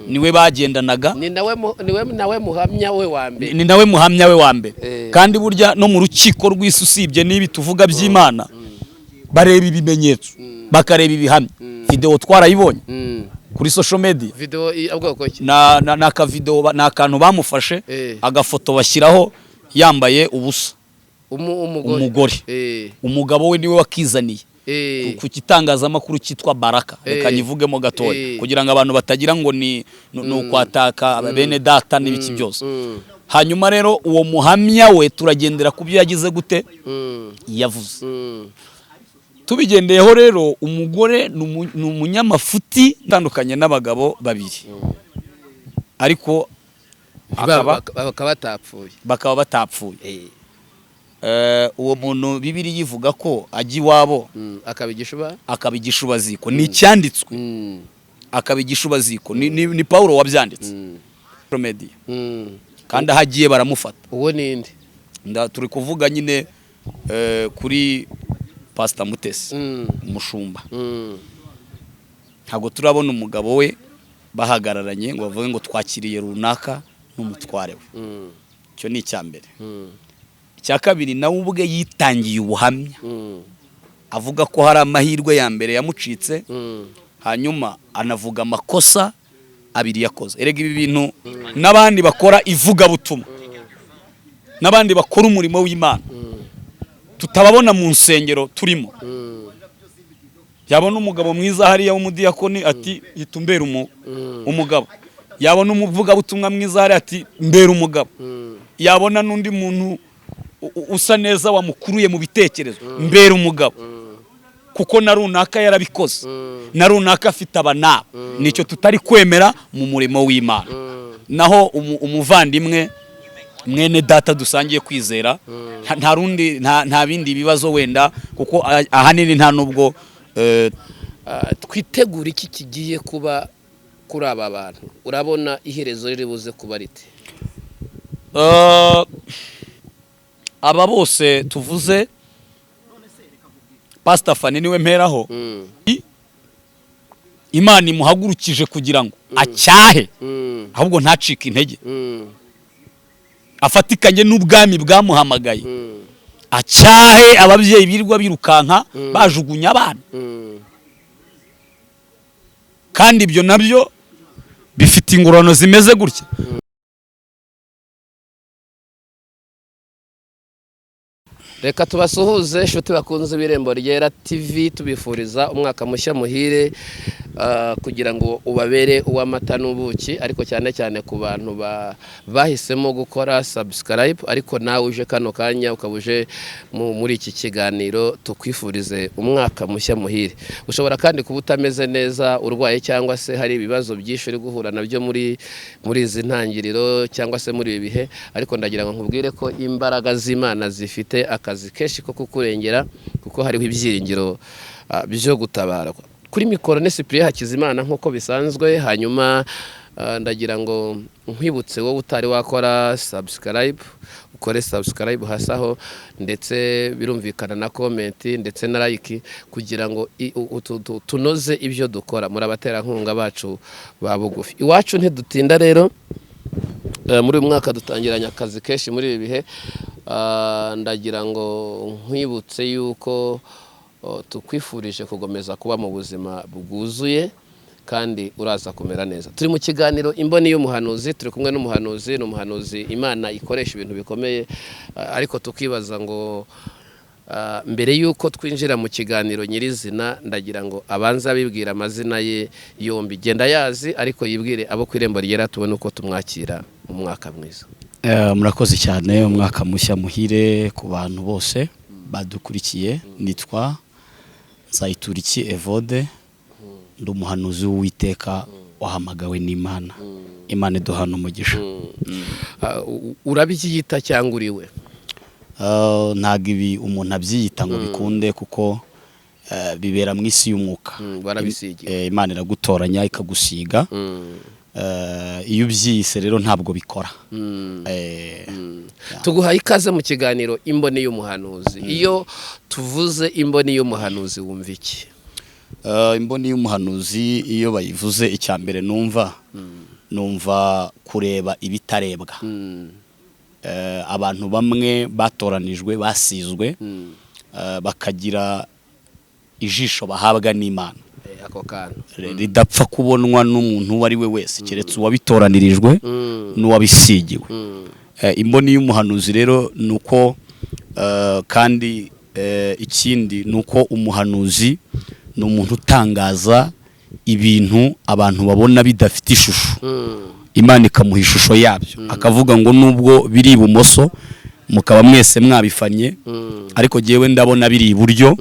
Niwe bagendanaga. Ni nawe niwe nawe muhamya we wa mbere. Ni nawe muhamya we wa mbere. Kandi burya no mu rukiko rw'isi, usibye n'ibi tuvuga by'Imana, bareba ibimenyetso, bakareba ibihamya. Videwo twarayibonye kuri social media. Video bwoko ki? Na akavideo ni akantu bamufashe, agafoto bashyiraho yambaye ubusa. Umugore. Umugore. Umugabo we niwe wakizaniye ku gitangazamakuru cyitwa Baraka. Reka nyivugemo gatoya kugira ngo abantu batagira ngo ni ukwataka bene data n'ibiki byose. Hanyuma rero uwo muhamya we turagendera ku byo yagize gute, yavuze. Tubigendeyeho rero, umugore ni umunyamafuti utandukanye n'abagabo babiri, ariko akaba bakaba batapfuye. Bakaba batapfuye. Uwo muntu Bibiri yivuga ko ajya iwabo akaba igishuba. Akaba igishubaziko. Ni icyanditswe. Akaba igishubaziko. Ni Paulo wabyanditse. Media. Kandi aho agiye baramufata. Uwo ninde? Turi kuvuga nyine kuri Pastor Mutesi, umushumba. Ntabwo turabona umugabo we bahagararanye ngo bavuge ngo twakiriye runaka n'umutware we. Icyo ni icya mbere. Icya kabiri, nawe ubwe yitangiye ubuhamya, avuga ko hari amahirwe ya mbere yamucitse, hanyuma anavuga amakosa abiri yakoze. Erega ibi bintu n'abandi bakora ivugabutumwa, n'abandi bakora umurimo w'Imana tutababona mu nsengero turimo, yabona umugabo mwiza hariya w'umudiyakoni ati hita umbera umugabo, yabona umuvugabutumwa mwiza hariya ati mbera umugabo, yabona n'undi muntu usa neza wamukuruye mu bitekerezo, mbera umugabo, kuko na runaka yarabikoze, na runaka afite aba n'aba. Nicyo tutari kwemera mu murimo w'Imana. Naho umuvandimwe mwene data dusangiye kwizera, nta rundi, nta bindi bibazo wenda, kuko ahanini nta nubwo Twitegure iki kigiye kuba kuri aba bantu? Urabona iherezo riri buze kuba rite? Aba bose tuvuze, Pastor Fani niwe mperaho. Imana imuhagurukije kugira ngo acyahe, ahubwo ntacike intege, afatikanye n'ubwami bwamuhamagaye, acyahe ababyeyi birirwa birukanka bajugunya abana. Kandi ibyo nabyo bifite ingororano zimeze gutya. Reka tubasuhuze, inshuti bakunze b'Irembo Ryera TV, tubifuriza umwaka mushya muhire, kugira ngo ubabere uw'amata n'ubuki, ariko cyane cyane ku bantu bahisemo gukora subscribe. Ariko nawe uje kano kanya, ukaba uje muri iki kiganiro, tukwifurize umwaka mushya muhire. Ushobora kandi kuba utameze neza, urwaye, cyangwa se hari ibibazo byinshi uri guhura nabyo muri izi ntangiriro cyangwa se muri ibi bihe, ariko ndagira ngo nkubwire ko imbaraga z'Imana zifite akazi kenshi ko kukurengera, kuko hariho ibyiringiro byo gutabarwa. Kuri mikoro ni Cyprien Hakizimana nk'uko bisanzwe. Hanyuma ndagira ngo nkwibutse, wowe utari wakora subscribe, ukore subscribe hasi aho, ndetse birumvikana na comment ndetse na like, kugira ngo tunoze ibyo dukora. Muri abaterankunga bacu ba bugufi iwacu, ntidutinda rero. Muri uyu mwaka dutangiranye akazi kenshi muri ibi bihe. Ndagira ngo nkwibutse yuko tukwifurije gukomeza kuba mu buzima bwuzuye kandi uraza kumera neza. Turi mu kiganiro Imboni y'Umuhanuzi, turi kumwe n'umuhanuzi. Ni umuhanuzi Imana ikoresha ibintu bikomeye. Ariko tukibaza ngo mbere y'uko twinjira mu kiganiro nyirizina, ndagira ngo abanze abibwira amazina ye yombi. Genda yazi, ariko yibwire abo ku Irembo Ryera, tubone uko tumwakira mu mwaka mwiza. Murakoze cyane. Umwaka mushya muhire ku bantu bose badukurikiye. Nitwa Nzayituriki Evode, ndi umuhanuzi w'Uwiteka wahamagawe n'Imana. Imana iduhana umugisha. Urabyiyita cyangwa uriwe? Ntabwo ibi umuntu abyiyita ngo bikunde, kuko bibera mu isi y'umwuka. Barabisigira. Imana iragutoranya ikagusiga. Iyo ubyiyise rero ntabwo bikora. Tuguhaye ikaze mu kiganiro Imboni y'Umuhanuzi. Iyo tuvuze Imboni y'Umuhanuzi wumva iki? Imboni y'umuhanuzi iyo bayivuze, icya mbere numva kureba ibitarebwa. Abantu bamwe batoranijwe, basizwe, bakagira ijisho bahabwa n'Imana Ako kantu ridapfa kubonwa n'umuntu uwo ari we wese, keretse uwabitoranirijwe n'uwabisigiwe. Imboni y'umuhanuzi rero ni uko, kandi ikindi ni uko umuhanuzi ni umuntu utangaza ibintu abantu babona bidafite ishusho, Imana ikamuha ishusho yabyo, akavuga ngo nubwo biri ibumoso mukaba mwese mwabifanye, ariko jyewe ndabona biri iburyo,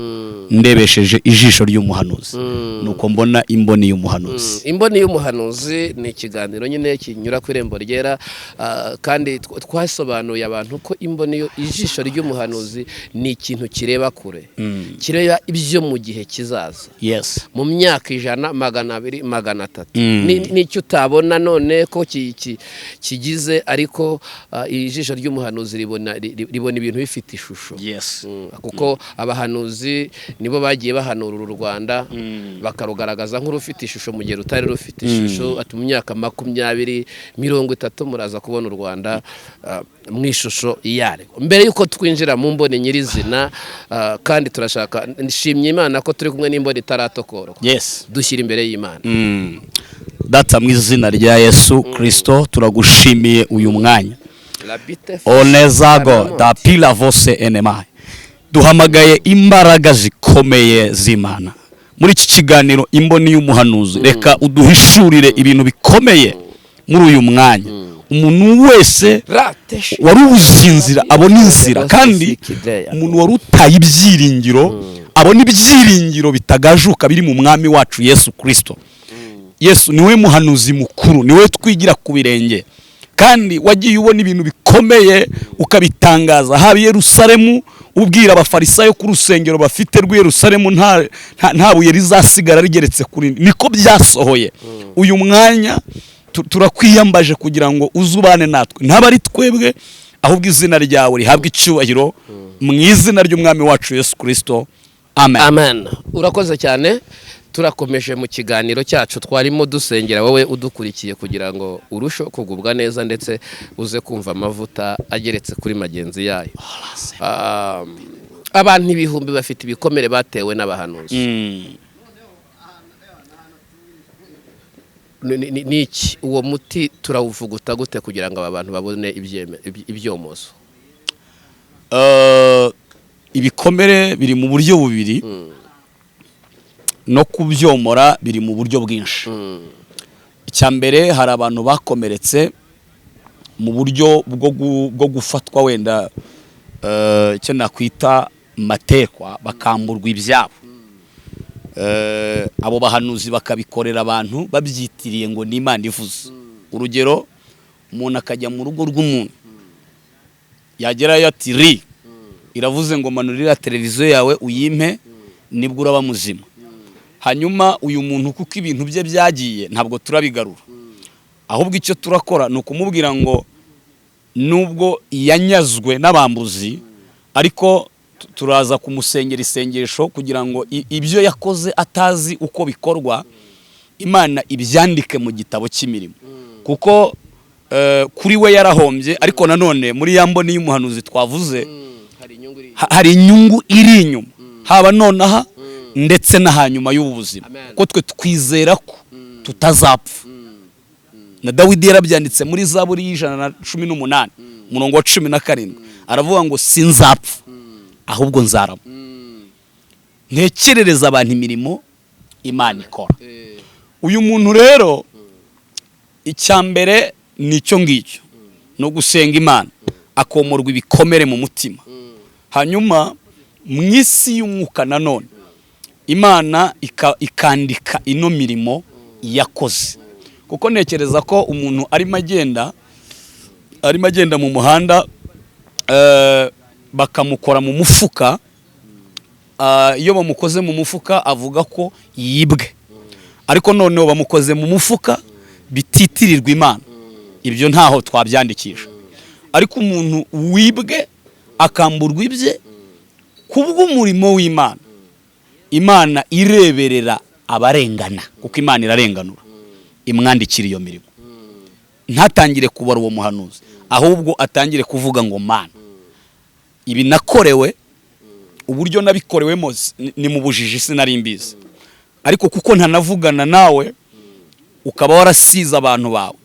ndebesheje ijisho ry'umuhanuzi. Nuko mbona imboni y'umuhanuzi. Imboni y'umuhanuzi ni ikiganiro nyine kinyura ku Irembo Ryera, kandi twasobanuye abantu ko imboni yo ijisho ry'umuhanuzi ni ikintu kireba kure, kireba ibyo mu gihe kizaza, mu myaka 100, 200, 300. N'icyo utabona none ko kigize, ariko ijisho ry'umuhanuzi ribona ibintu bifite ishusho. Kuko abahanuzi nibo bagiye bahanura uru Rwanda, bakarugaragaza nk'urufite ishusho mu gihe rutari rufite ishusho. Ati mu myaka 20, 30 muraza kubona u Rwanda mu ishusho yarwo. Mbere y'uko twinjira mu mboni nyirizina, kandi turashaka, nshimye Imana ko turi kumwe n'imboni itaratokorwa, dushyira imbere y'Imana. Data, mu izina rya Yesu Kristo, turagushimiye uyu mwanya. Labite Onezago da pila vose enema, duhamagaye imbaraga zikomeye z'Imana muri iki kiganiro Imboni y'Umuhanuzi. Reka uduhishurire ibintu bikomeye muri uyu mwanya, umuntu wese wari ubuze inzira abona inzira, kandi umuntu wari utaye ibyiringiro abona ibyiringiro bitagajuka biri mu Mwami wacu Yesu Kristo. Yesu niwe muhanuzi mukuru, niwe twigira ku birenge, kandi wagiye ubona ibintu bikomeye ukabitangaza, haba i Yerusalemu ubwira Abafarisayo ko urusengero bafite rw'i Yerusalemu nta buye rizasigara rigeretse kuri rindi, niko byasohoye. Uyu mwanya turakwiyambaje kugira ngo uze ubane natwe, ntaba ari twebwe, ahubwo izina ryawe rihabwe icyubahiro, mu izina ry'Umwami wacu Yesu Kristo, amen. Amen. Urakoze cyane. Turakomeje mu kiganiro cyacu, twarimo dusengera wowe udukurikiye kugira ngo urusheho kugubwa neza, ndetse uze kumva amavuta ageretse kuri magenzi yayo. Abantu ibihumbi bafite ibikomere batewe n'abahanuzi. Ni iki? Uwo muti turawuvuguta gute kugira ngo aba bantu babone ibyomozo? Ibikomere biri mu buryo bubiri, no kubyomora biri mu buryo bwinshi. Icya mbere, hari abantu bakomeretse mu buryo bwo gufatwa, wenda icyo nakwita matekwa, bakamburwa ibyabo. Abo bahanuzi bakabikorera abantu babyitiriye ngo ni Imana ivuze. Urugero, umuntu akajya mu rugo rw'umuntu, yagerayo ati ri iravuze ngo manurira televiziyo yawe uyimpe, nibwo uraba muzima. Hanyuma uyu muntu, kuko ibintu bye byagiye, ntabwo turabigarura, ahubwo icyo turakora ni ukumubwira ngo nubwo yanyazwe n'abambuzi, ariko turaza kumusengera isengesho kugira ngo ibyo yakoze atazi uko bikorwa, Imana ibyandike mu gitabo cy'imirimo, kuko kuri we yarahombye. Ariko nanone muri ya mboni y'umuhanuzi twavuze, Hari inyungu iri hari inyungu iri inyuma, haba nonaha ndetse na hanyuma y'ubu buzima, Amen. ko twe twizera ko tutazapfa. Na Dawidi yarabyanditse muri Zaburi y'118, umurongo wa 17, aravuga ngo sinzapfa, ahubwo nzarama, ntekerereza abantu imirimo Imana ikora. Uyu muntu rero, icya mbere ni icyo ngicyo, no gusenga Imana akomorwa ibikomere mu mutima. Hanyuma mu isi y'umwuka nanone Imana ikandika ino mirimo yakoze, kuko ntekereza ko umuntu arimo agenda mu muhanda, bakamukora mu mufuka. Iyo bamukoze mu mufuka avuga ko yibwe, ariko noneho bamukoze mu mufuka bititirirwa Imana, ibyo ntaho twabyandikisha. Ariko umuntu wibwe akamburwa ibye kubw'umurimo w'Imana, Imana ireberera abarengana, kuko Imana irarenganura, imwandikira iyo mirimo. Ntatangire kubara uwo muhanuzi, ahubwo atangire kuvuga ngo: "Mana, ibi nakorewe, uburyo nabikorewemo ni mu bujiji, sinari mbizi, ariko kuko ntanavugana nawe, ukaba warasize abantu bawe,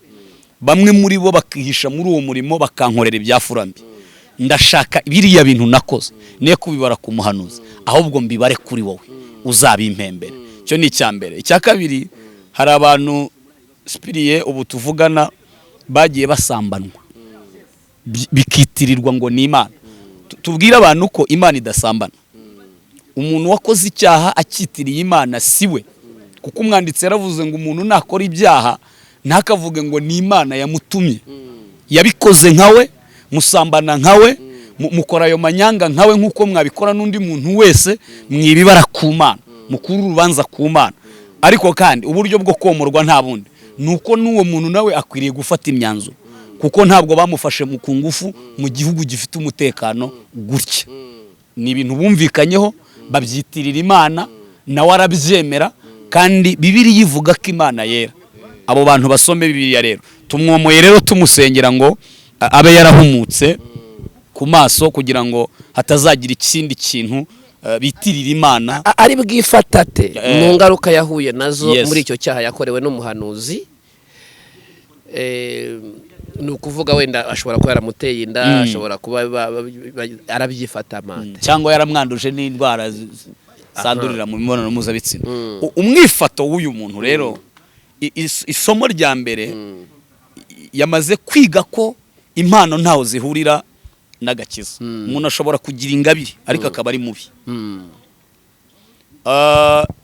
bamwe muri bo bakihisha muri uwo murimo, bakankorera ibyafura mbi, ndashaka biriya bintu nakoze ne kubibara ku muhanuzi, ahubwo mbibare kuri wowe, uzabimpembere." Icyo ni icya mbere. Icya kabiri, hari abantu sipiriye ubu tuvugana bagiye basambanwa, bikitirirwa ngo ni Imana. Tubwire abantu ko Imana idasambana. Umuntu wakoze icyaha akitiriye Imana si we, kuko umwanditsi yaravuze ngo umuntu nakora ibyaha ntakavuge ngo ni Imana yamutumye. Yabikoze nkawe, musambana nkawe, mukora ayo manyanga nkawe, nk'uko mwabikora n'undi muntu wese. Mwibibara ku Mana, mukuru urubanza ku Mana. Ariko kandi uburyo bwo komorwa nta bundi, ni uko n'uwo muntu nawe akwiriye gufata imyanzuro, kuko ntabwo bamufashe mu ku ngufu mu gihugu gifite umutekano gutya. Ni ibintu bumvikanyeho, babyitirira Imana, nawe arabyemera, kandi Bibiliya ivuga ko Imana yera. Abo bantu basome Bibiliya. Rero tumwomoye, rero tumusengera ngo abe yarahumutse ku maso, kugira ngo hatazagira ikindi kintu bitirira Imana. Ari bwifatate mu ngaruka yahuye nazo muri icyo cyaha yakorewe n'umuhanuzi. Ni ukuvuga wenda ashobora kuba yaramuteye inda, ashobora kuba arabyifata amande. Cyangwa yaramwanduje n'indwara zandurira mu mibonano mpuzabitsina. Umwifato w'uyu muntu rero, isomo rya mbere yamaze kwiga ko impano ntaho zihurira n'agakiza. Umuntu ashobora kugira ingabire ariko akaba ari mubi.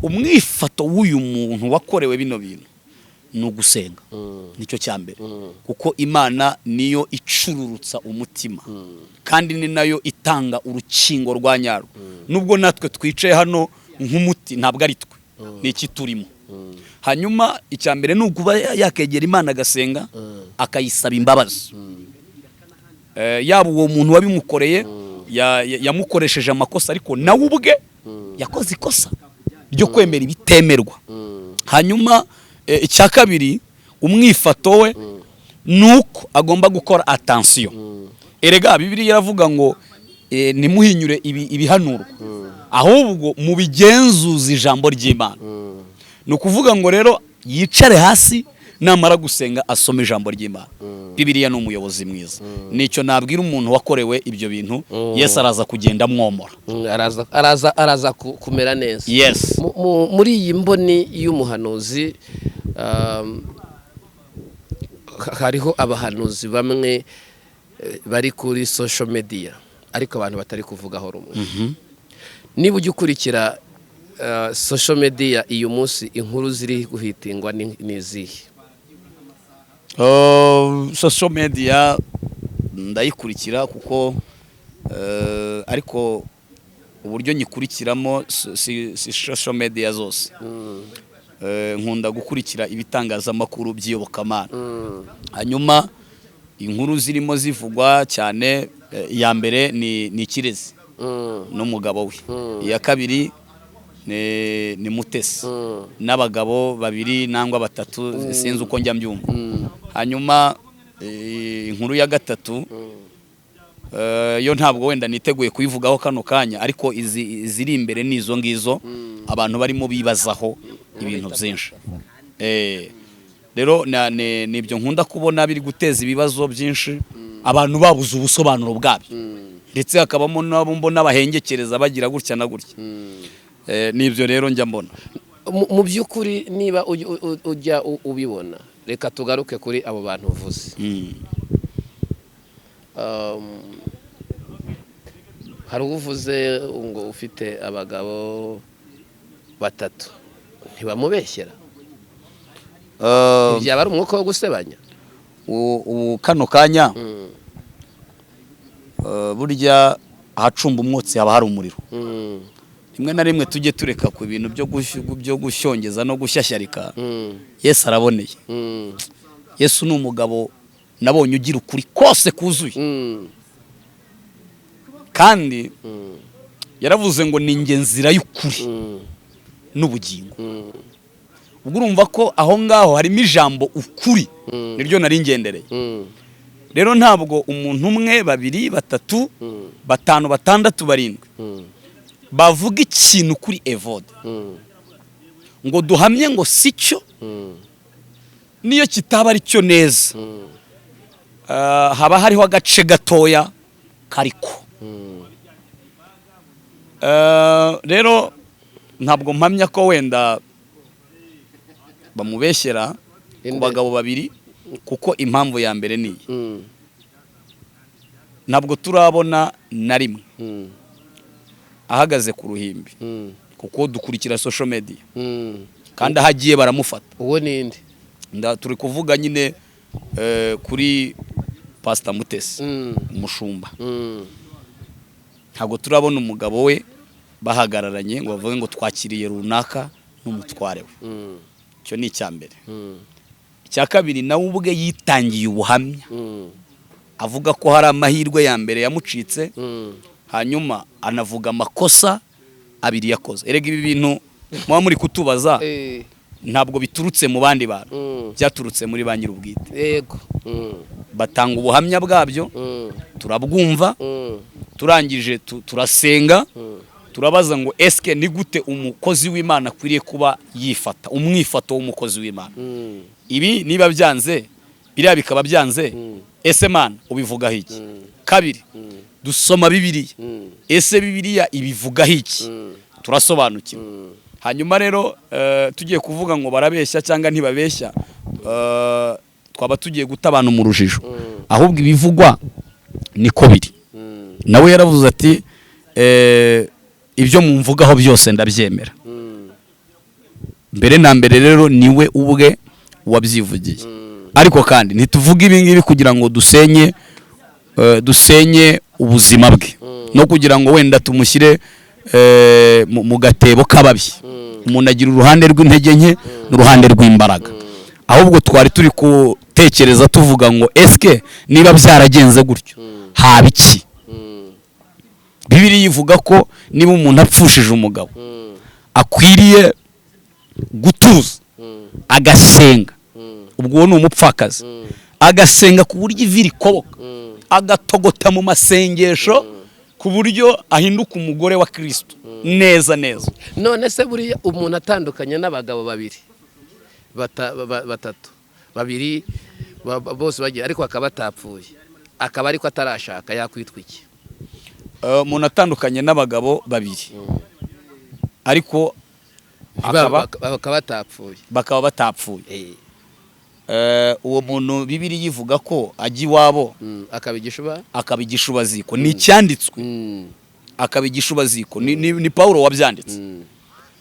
Umwifato w'uyu muntu wakorewe bino bintu ni ugusenga, nicyo cya mbere, kuko Imana niyo icururutsa umutima, kandi ni nayo itanga urukingo rwa nyarwo. Nubwo natwe twicaye hano nk'umuti, ntabwo ari twe, ni iki turimo. Hanyuma icya mbere ni ukuba yakegera Imana, agasenga, akayisaba imbabazi. Yaba uwo muntu wabimukoreye yamukoresheje amakosa, ariko nawe ubwe yakoze ikosa ryo kwemera ibitemerwa. Hanyuma icya kabiri, umwifato we ni uko agomba gukora attention. Erega Bibiliya iravuga ngo ntimuhinyure ibihanurwa, ahubwo mubigenzuze ijambo ry'Imana. Ni ukuvuga ngo rero yicare hasi, namara gusenga asome ijambo ry'Imana. Bibiliya ni umuyobozi mwiza. Nicyo nabwira umuntu wakorewe ibyo bintu. Yesu araza kugenda amwomora. Araza kumera neza. Yes. Muri iyi mboni y'umuhanuzi, hariho abahanuzi bamwe bari kuri social media, ariko abantu batari kuvugaho rumwe. Niba ujya ukurikira social media uyu munsi, inkuru ziri guhitingwa ni izihe? Social media ndayikurikira kuko ariko uburyo nyikurikiramo si social media zose. Nkunda gukurikira ibitangazamakuru by'iyobokamana. Hanyuma inkuru zirimo zivugwa cyane, iya mbere ni Ikirezi n'umugabo we, iya kabiri ni Mutesi n'abagabo babiri nangwa batatu, sinzi uko njya mbyumva. Hanyuma inkuru ya gatatu yo ntabwo wenda niteguye kuyivugaho kano kanya, ariko izi iziri imbere ni izo ngizo abantu barimo bibazaho ibintu byinshi. Rero ni ibyo nkunda kubona biri guteza ibibazo byinshi, abantu babuze ubusobanuro bwabyo, ndetse hakabamo n'abo mbona bahengekereza bagira gutya na gutya. Nibyo rero njya mbona. Mu by'ukuri niba ujya ubibona, reka tugaruke kuri abo bantu uvuze. Hari uvuze ngo ufite abagabo batatu, ntibamubeshyera? Byaba ari umwuka wo gusebanya? Ubu kano kanya, burya ahacumba umwotsi haba hari umuriro. Rimwe na rimwe tujye tureka ku bintu byo gushyongeza no gushyashyarika. Yesu araboneye. Yesu ni umugabo nabonye ugira ukuri kose kuzuye, kandi yaravuze ngo ni njye nzira y'ukuri. n'ubugingo. Ubwo urumva ko aho ngaho harimo ijambo ukuri, niryo nari ngendereye. Rero ntabwo umuntu umwe, babiri, batatu, batanu, batandatu, barindwi bavuga ikintu kuri Evode ngo duhamye ngo si cyo, niyo kitaba ari cyo neza, haba hariho agace gatoya kariko. Rero ntabwo mpamya ko wenda bamubeshyera ku Inde? bagabo babiri, kuko impamvu ya mbere ni iyi: ntabwo turabona na rimwe ahagaze ku ruhimbi, kuko dukurikira social media, kandi aho agiye baramufata. Uwo ninde? Turi kuvuga nyine kuri Pastor Mutesi, umushumba. Ntabwo turabona umugabo we bahagararanye ngo bavuge ngo twakiriye runaka n'umutware we. Icyo ni icya mbere. Icya kabiri, nawe ubwe yitangiye ubuhamya, avuga ko hari amahirwe ya mbere yamucitse, hanyuma anavuga amakosa abiri yakoze. Erega ibi bintu muba muri kutubaza ntabwo biturutse mu bandi bantu, byaturutse muri ba nyir'ubwite. yego Batanga ubuhamya bwabyo, turabwumva, turangije turasenga, turabaza ngo eske ni gute umukozi w'Imana akwiriye kuba yifata, umwifato w'umukozi w'Imana? Ibi niba byanze, biriya bikaba byanze, ese Mana ubivugaho iki? Kabiri, dusoma Bibiliya. Ese Bibiliya ibivugaho iki? Turasobanukirwa. Hanyuma rero tugiye kuvuga ngo barabeshya cyangwa ntibabeshya, twaba tugiye guta abantu mu rujijo. Ahubwo ibivugwa niko biri. Nawe yaravuze ati ibyo mumvugaho byose ndabyemera. Mbere na mbere rero niwe ubwe wabyivugiye. Ariko kandi ntituvuge ibi ngibi kugira ngo dusenye ubuzima bwe no kugira ngo wenda tumushyire mu gatebo k'ababi. Umuntu agira uruhande rw'intege nke n'uruhande rw'imbaraga. Ahubwo twari turi gutekereza tuvuga ngo eske niba byaragenze gutyo haba iki? Bibiliya ivuga ko niba umuntu apfushije umugabo, akwiriye gutuza, agasenga. Ubwo uwo ni umupfakazi, agasenga ku buryo ivi rikoboka, agatogota mu masengesho ku buryo ahinduka umugore wa Kirisito neza neza. None se buriya umuntu atandukanye n'abagabo babiri, batatu, babiri, bose bagiye ariko akaba atapfuye, akaba ariko atarashaka, yakwitwa iki? Umuntu atandukanye n'abagabo babiri ariko akaba Bakaba batapfuye. Bakaba batapfuye. Uwo muntu Bibiliya ivuga ko ajya iwabo, Akaba igishuba. Akaba igishubaziko. Ni icyanditswe. Akaba igishubaziko, ni Pawulo wabyanditse.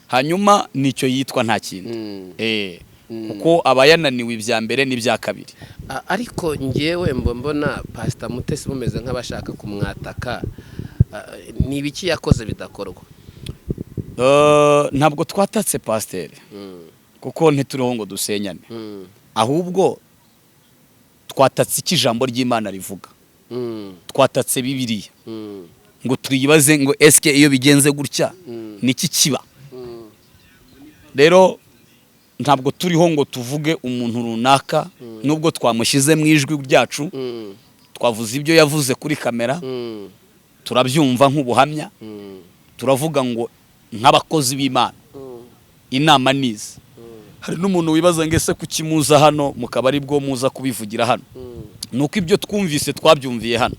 Hanyuma nicyo yitwa, nta kindi. Kuko aba yananiwe ibya mbere n'ibya kabiri. Ariko ngewe mbona Pasita Mutesi mumeze nk'abashaka kumwataka. Ni ibiki yakoze bidakorwa? Ntabwo twatatse pasiteri, kuko ntituriho ngo dusenyane. Ahubwo twatatse icyo ijambo ry'Imana rivuga. Twatatse Bibiliya ngo twibaze ngo eske iyo bigenze gutya niki kiba? Rero ntabwo turiho ngo tuvuge umuntu runaka, nubwo twamushyize mu ijwi ryacu. Twavuze ibyo yavuze kuri kamera, turabyumva nk'ubuhamya. Turavuga ngo nk'abakozi b'Imana, inama nizi. Hari n'umuntu wibaza ngo ese kuki muza hano mukaba ari bwo muza kubivugira hano? Ni uko ibyo twumvise twabyumviye hano,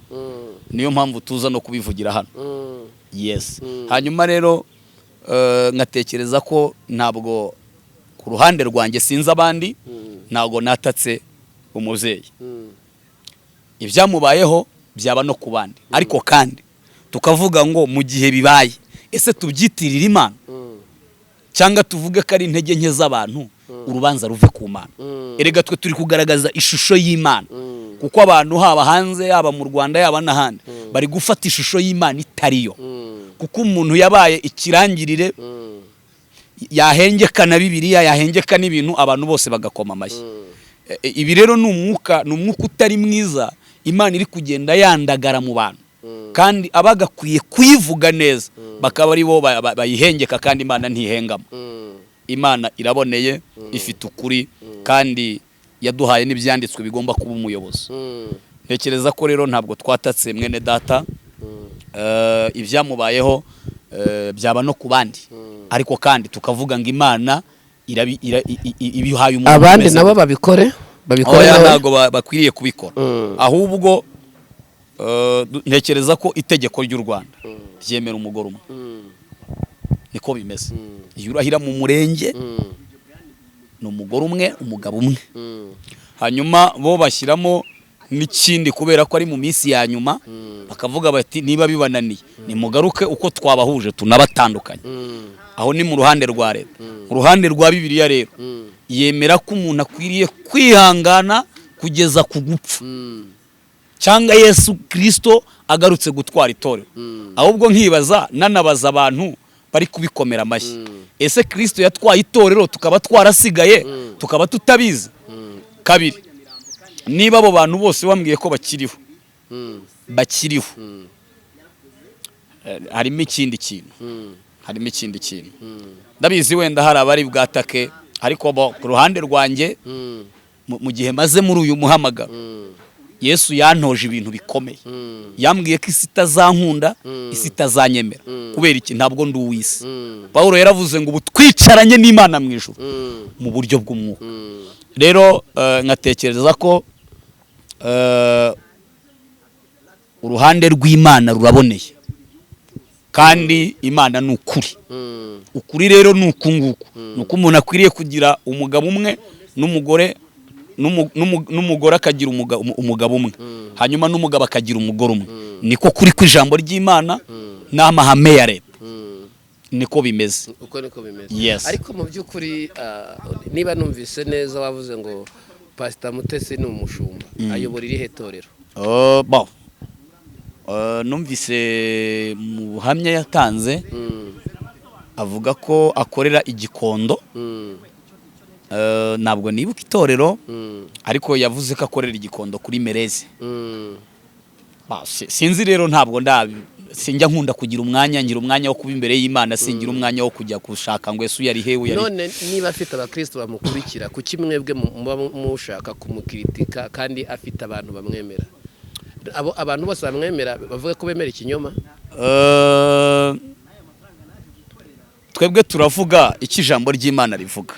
niyo mpamvu tuza no kubivugira hano. Yes. Hanyuma rero nkatekereza ko ntabwo, ku ruhande rwanjye, sinzi abandi, ntabwo natatse umubyeyi. Ibyamubayeho byaba no ku bandi. Ariko kandi tukavuga ngo mu gihe bibaye, ese tubyitirire Imana cyangwa tuvuge ko ari intege nke z'abantu, urubanza ruve ku Mana? Erega twe turi kugaragaza ishusho y'Imana, kuko abantu haba hanze, yaba mu Rwanda, yaba n'ahandi, bari gufata ishusho y'Imana itariyo, kuko umuntu yabaye ikirangirire, yahengeka na Bibiliya, yahengeka n'ibintu, abantu bose bagakoma amashyi. Ibi rero ni umwuka utari mwiza Imana iri kugenda yandagara mu bantu. Kandi abagakwiye kuyivuga neza bakaba ari bo bayihengeka, kandi Imana ntihengama. Imana iraboneye, ifite ukuri, kandi yaduhaye n'ibyanditswe bigomba kuba umuyobozi. Ntekereza ko rero ntabwo twatatse mwene data. Ibyamubayeho byaba no ku bandi, ariko kandi tukavuga ngo Imana ibihaye umuntu Abandi umeze nabo gutya. babikore, babikore Oya, nawe. ntabwo bakwiriye kubikora. Ahubwo ntekereza ko itegeko ry'u Rwanda ryemera umugore umwe. Niko bimeze. Iyo urahira mu murenge, ni umugore umwe, umugabo umwe. Hanyuma bo bashyiramo n'ikindi, kubera ko ari mu minsi ya nyuma, bakavuga bati: "Niba bibananiye, nimugaruke uko twabahuje tunabatandukanye." Aho ni mu ruhande rwa leta. Mu ruhande rwa Bibiliya rero, yemera ko umuntu akwiriye kwihangana kugeza ku gupfa cyangwa Yesu Kirisito agarutse gutwara itorero. Ahubwo nkibaza, nanabaza abantu bari kubikomera amashyi: ese Kirisito yatwaye itorero tukaba twarasigaye, tukaba tutabizi? Kabiri, niba abo bantu bose bambwiye ko bakiriho, bakiriho, harimo ikindi kintu, harimo ikindi kintu. Ndabizi wenda hari abari bwatake, ariko bo ku ruhande rwanjye, mu gihe maze muri uyu muhamagaro, Yesu yantoje ibintu bikomeye. Yambwiye ko isi itazankunda, isi itazanyemera. Kubera iki? Ntabwo ndi uw'isi. Pawulo yaravuze ngo ubu twicaranye n'Imana mu ijuru mu buryo bw'umwuka. Rero nkatekereza ko uruhande rw'Imana ruraboneye, kandi Imana ni ukuri. Ukuri rero ni uku nguku: ni uko umuntu akwiriye kugira umugabo umwe n'umugore, n'umugore akagira umugabo umwe, hanyuma n'umugabo akagira umugore umwe. Niko kuri kw'ijambo ry'Imana n'amahame ya leta, niko bimeze. Uko niko bimeze. Yes. Ariko mu by'ukuri, niba numvise neza, wavuze ngo Pasita Mutesi ni umushumba, ayobora irihe torero? Oh, bon. Numvise mu buhamya yatanze avuga ko akorera i Gikondo. Ntabwo nibuka itorero, ariko yavuze ko akorera i Gikondo kuri Mereze. Sinzi rero, ntabwo ndabi, sinjya nkunda kugira umwanya. Ngira umwanya wo kuba imbere y'Imana, singira umwanya wo kujya gushaka ngo ese uyari he, uyari. None niba afite abakristo bamukurikira, kuki mwebwe muba mushaka kumukritika kandi afite abantu bamwemera? Abo abantu bose bamwemera bavuga ko bemera ikinyoma? Twebwe turavuga icyo ijambo ry'Imana rivuga,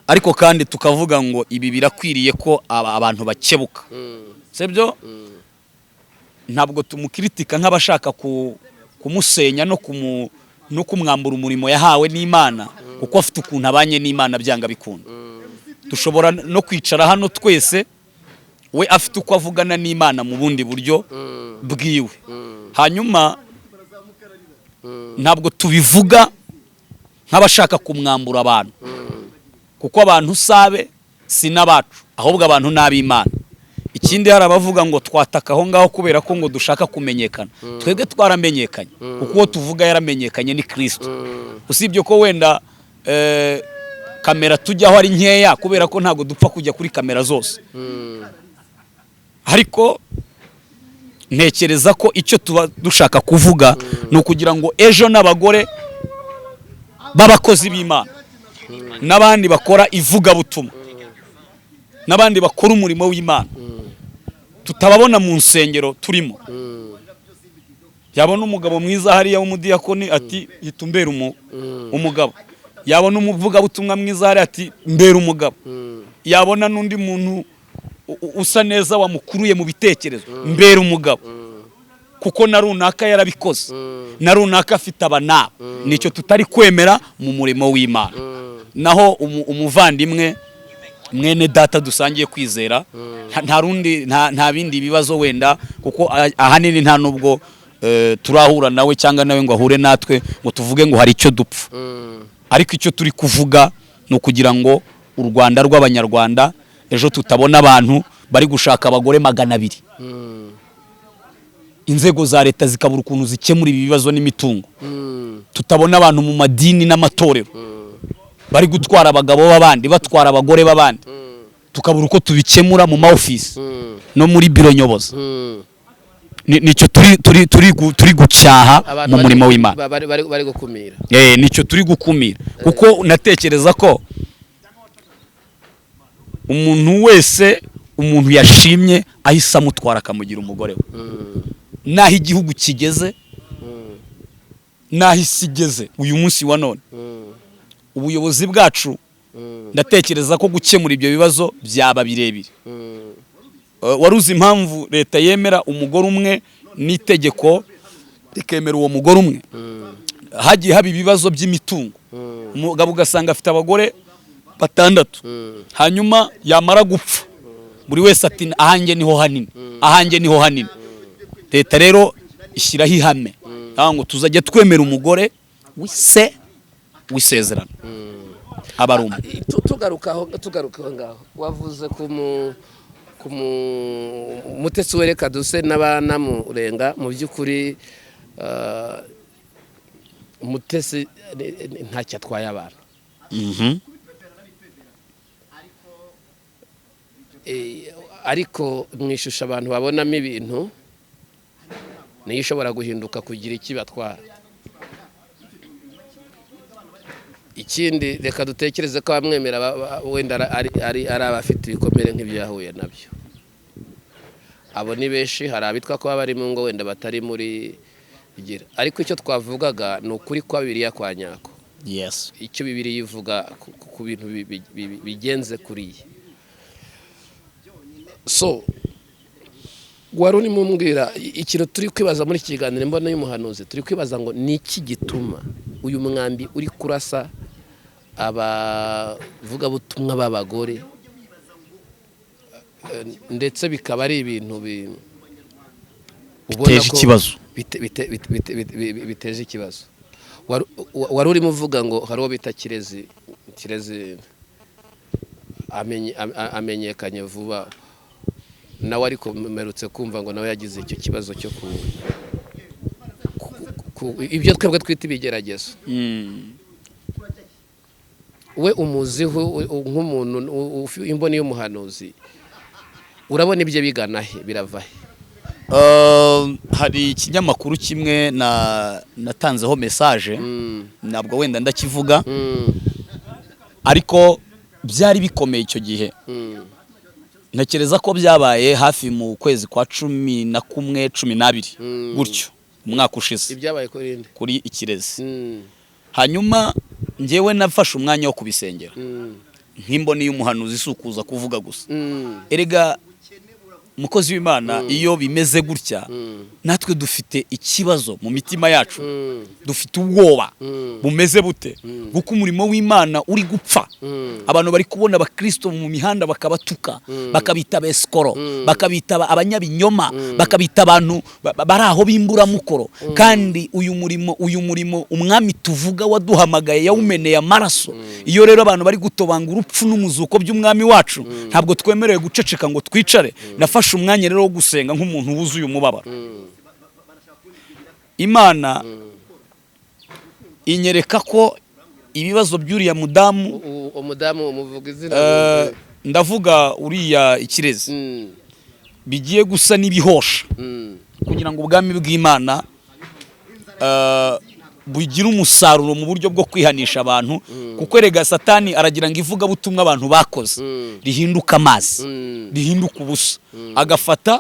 ariko kandi tukavuga ngo ibi birakwiriye ko abantu bakebuka. Sibyo? Ntabwo tumukritika nk'abashaka kumusenya no kumwambura umurimo yahawe n'Imana, kuko afite ukuntu abanye n'Imana byanga bikunda. Dushobora no kwicara hano twese, we afite uko avugana n'Imana mu bundi buryo bwiwe. Hanyuma ntabwo tubivuga nk'abashaka kumwambura abantu, kuko abantu sabe si n'abacu, ahubwo abantu ni ab'Imana. Ikindi, hari abavuga ngo twataka aho ngaho kubera ko ngo dushaka kumenyekana. Twebwe twaramenyekanye, kuko uwo tuvuga yaramenyekanye, ni Kirisito. Usibye ko wenda kamera tujyaho ari nkeya, kubera ko ntabwo dupfa kujya kuri kamera zose, ariko ntekereza ko icyo tuba dushaka kuvuga ni ukugira ngo ejo n'abagore b'abakozi b'Imana n'abandi bakora ivugabutumwa n'abandi bakora umurimo w'Imana tutababona mu nsengero turimo, yabona umugabo mwiza hariya w'umudiyakoni ati: "Hita umbera umugabo." Yabona umuvugabutumwa mwiza hariya ati: "Mbera umugabo." Yabona n'undi muntu usa neza wamukuruye mu bitekerezo: "Mbera umugabo, kuko na runaka yarabikoze, na runaka afite aba n'aba." Nicyo tutari kwemera mu murimo w'Imana. Naho umuvandimwe mwene data dusangiye kwizera, nta rundi, nta bindi bibazo wenda, kuko ahanini nta nubwo turahura nawe cyangwa nawe ngo ahure natwe ngo tuvuge ngo hari icyo dupfa. Ariko icyo turi kuvuga ni ukugira ngo u Rwanda rw'Abanyarwanda ejo tutabona abantu bari gushaka abagore 200, inzego za leta zikabura ukuntu zikemura ibi bibazo n'imitungo, tutabona abantu mu madini n'amatorero bari gutwara abagabo b'abandi, batwara abagore b'abandi, tukabura uko tubikemura mu ma ofisi no muri biro nyobozi. Nicyo turi gucyaha Abantu mu murimo w'Imana. Bari gukumira. Nicyo turi gukumira, kuko natekereza ko umuntu wese umuntu yashimye ahise amutwara akamugira umugore we, n'aho igihugu kigeze, n'aho isi igeze uyu munsi wa none, ubuyobozi bwacu, ndatekereza ko gukemura ibyo bibazo byaba birebire. Wari uzi impamvu leta yemera umugore umwe n'itegeko rikemera uwo mugore umwe? Hagiye haba ibibazo by'imitungo, umugabo ugasanga afite abagore batandatu, hanyuma yamara gupfa buri wese ati: "Ahanjye niho hanini, ahanjye niho hanini." Leta rero ishyiraho ihame aho ngo tuzajya twemera umugore wise w'isezerano aba ari umwe. Tugaruka aho ngaho wavuze ku Mutesi we, reka duse n'abanamurenga. Mu by'ukuri Mutesi ntacyo atwaye abantu. Ariko mu ishusho abantu babonamo ibintu niyo ishobora guhinduka kugira icyo ibatwara. Ikindi, reka dutekereze ko abamwemera wenda ari abafite ibikomere nk'ibyo yahuye nabyo. Abo ni benshi. Hari abitwa ko baba bari mu ngo wenda batari muri gira, ariko icyo twavugaga ni ukuri kwa Bibiliya kwa nyako, icyo Bibiliya ivuga ku bintu bigenze kuriya. So wari urimo umbwira ikintu turi kwibaza muri iki kiganiro Imboni y'Umuhanuzi. Turi kwibaza ngo ni iki gituma uyu mwambi uri kurasa abavugabutumwa b'abagore, ndetse bikaba ari ibintu ubona Biteje ko ikibazo. Biteje ikibazo. Wari urimo uvuga ngo hari uwo bita Kirezi. Kirezi amenyekanye vuba nawe, ariko mperutse kumva ngo nawe yagize icyo kibazo cyo ku ibyo twebwe twita ibigeragezo. We umuziho nk'umuntu imboni y'umuhanuzi, urabona ibyo bigana he, birava he? Hari ikinyamakuru kimwe na natanzeho message, ntabwo wenda ndakivuga, ariko byari bikomeye icyo gihe. Ntekereza ko byabaye hafi mu kwezi kwa 11, 12 gutyo, umwaka ushize. Ibyabaye kuri nde? Kuri Ikirezi. Hanyuma njyewe nafashe umwanya wo kubisengera nk'imboni y'umuhanuzi, si ukuza kuvuga gusa. Erega umukozi w'Imana, iyo bimeze gutya, natwe dufite ikibazo mu mitima yacu. Dufite ubwoba bumeze bute? Kuko umurimo w'Imana uri gupfa. Abantu bari kubona abakristo mu mihanda bakabatuka, bakabita abesikoro, bakabita abanyabinyoma, bakabita abantu bari aho b'imburamukoro. Kandi uyu murimo umwami tuvuga waduhamagaye yawumeneye amaraso. Iyo rero abantu bari gutobanga urupfu n'umuzuko by'umwami wacu, ntabwo twemerewe guceceka ngo twicare. Nafashe umwanya rero wo gusenga nk'umuntu wuzuye umubabaro. Imana inyereka ko ibibazo by'uriya mudamu Umudamu umuvuga izina? Ndavuga uriya Ikirezi, bigiye gusa n'ibihosha kugira ngo ubwami bw'Imana bugire umusaruro mu buryo bwo kwihanisha abantu, kuko erega Satani aragira ngo ivugabutumwa abantu bakoze rihinduke amazi, rihinduke ubusa, agafata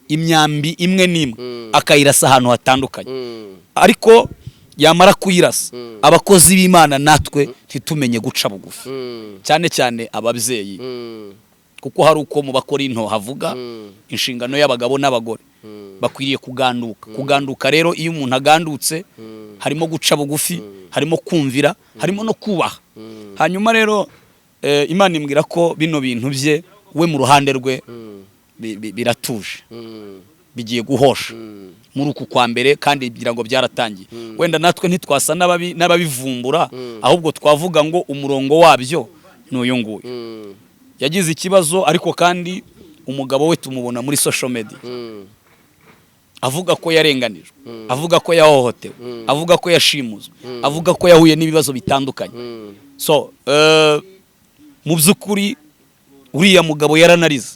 imyambi imwe n'imwe akayirasa ahantu hatandukanye, ariko yamara kuyirasa, abakozi b'Imana natwe ntitumenye guca bugufi, cyane cyane ababyeyi, kuko hari uko mu Bakorinto havuga inshingano y'abagabo n'abagore bakwiriye kuganduka. Kuganduka rero, iyo umuntu agandutse, harimo guca bugufi, harimo kumvira, harimo no kubaha. Hanyuma rero Imana imbwira ko bino bintu bye we mu ruhande rwe biratuje, bigiye guhosha muri uku kwa mbere, kandi ngira ngo byaratangiye. Wenda natwe ntitwasa n'ababivumbura, ahubwo twavuga ngo umurongo wabyo ni uyu nguyu. Yagize ikibazo, ariko kandi umugabo we tumubona muri social media avuga ko yarenganijwe, avuga ko yahohotewe, avuga ko yashimuzwe, avuga ko yahuye n'ibibazo bitandukanye. So mu by'ukuri uriya mugabo yaranarize,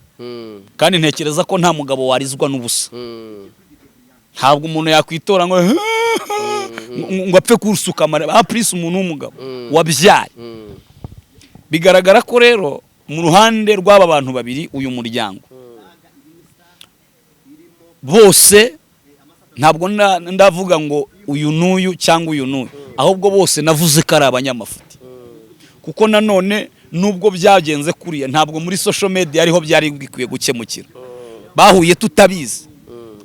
kandi ntekereza ko nta mugabo warizwa n'ubusa. Ntabwo umuntu yakwitora ngo apfe kusuka amarira, apurisi umuntu w'umugabo wabyaye. Bigaragara ko rero mu ruhande rw'aba bantu babiri, uyu muryango bose, ntabwo ndavuga ngo uyu n'uyu cyangwa uyu n'uyu, ahubwo bose navuze ko ari abanyamafuti, kuko nanone nubwo byagenze kuriya, ntabwo muri social media ariho byari bikwiye gukemukira. Bahuye tutabizi,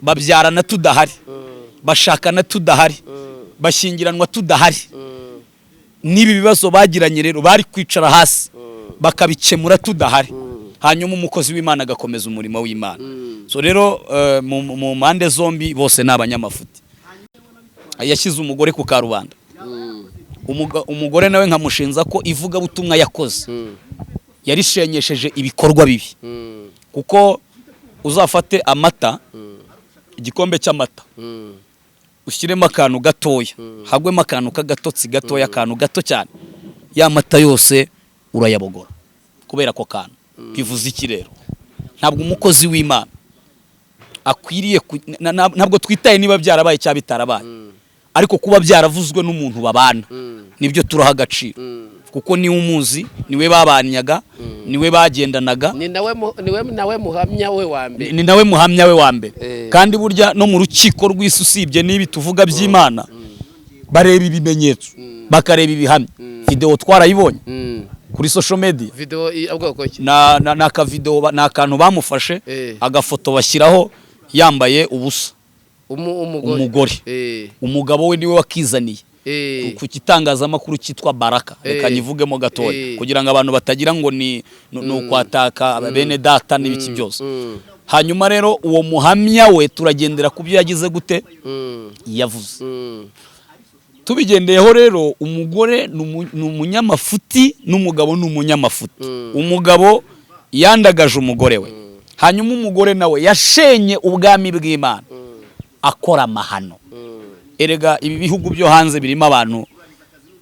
babyarana tudahari, bashakana tudahari, bashyingiranwa tudahari. N'ibi bibazo bagiranye rero bari kwicara hasi bakabikemura tudahari, hanyuma umukozi w'Imana agakomeza umurimo w'Imana. So rero mu mpande zombi bose ni abanyamafuti. Yashyize umugore ku karubanda. Umugore nawe nkamushinza ko ivugabutumwa yakoze yarishenyesheje ibikorwa bibi, kuko uzafate amata, igikombe cy'amata, ushyiremo akantu gatoya, hagwemo akantu k'agatotsi gatoya, akantu gato cyane, ya mata yose urayabogora kubera ako kantu. Bivuze iki rero? Ntabwo umukozi w'Imana akwiriye ntabwo twitaye niba byarabaye cyangwa bitarabaye, ariko kuba byaravuzwe n'umuntu babana nibyo turaha agaciro, kuko niwe umuzi, niwe babanyaga, niwe bagendanaga. Ni nawe niwe nawe muhamya we wa mbere. Ni nawe muhamya we wa mbere. Kandi burya no mu rukiko rw'isi, usibye n'ibi tuvuga by'Imana, bareba ibimenyetso, bakareba ibihamya. Videwo twarayibonye kuri social media. Video ubwoko ki? Na akavidewo ni akantu bamufashe, agafoto bashyiraho yambaye ubusa. Umugore. Umugore. Umugabo we niwe wakizaniye ku gitangazamakuru cyitwa Baraka. Reka nyivugemo gatoya kugira ngo abantu batagira ngo ni ukwataka bene data n'ibiki byose. Hanyuma rero uwo muhamya we turagendera ku byo yagize gute, yavuze. Tubigendeyeho rero, umugore ni umunyamafuti n'umugabo ni umunyamafuti. Umugabo yandagaje umugore we, hanyuma umugore nawe yashenye ubwami bw'Imana akora amahano. Erega ibi bihugu byo hanze birimo abantu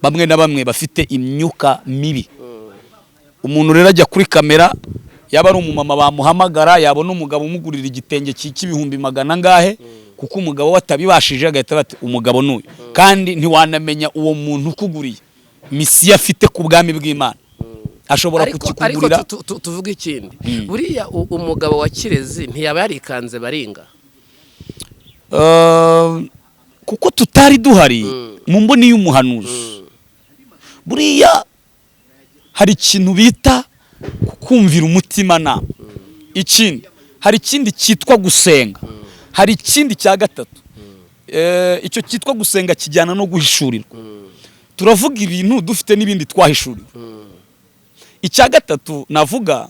bamwe na bamwe bafite imyuka mibi. Umuntu rero ajya kuri kamera, yaba ari umumama bamuhamagara, yabona umugabo umugurira igitenge cy'ibihumbi magana angahe, kuko umugabo we atabibashije, agahita bati umugabo n'uyu. Kandi ntiwanamenya uwo muntu ukuguriye misiyo afite ku bwami bw'Imana, ashobora Ariko kukikugurira. Tuvuge ikindi. Buriya umugabo wa Kirezi ntiyaba yarikanze baringa? Kuko tutari duhari, mu mboni y'umuhanuzi, buriya hari ikintu bita kumvira umutimanama, ikindi hari ikindi cyitwa gusenga, hari ikindi cya gatatu. Icyo cyitwa gusenga kijyana no guhishurirwa. Turavuga ibintu dufite n'ibindi twahishuriwe. Icya gatatu navuga,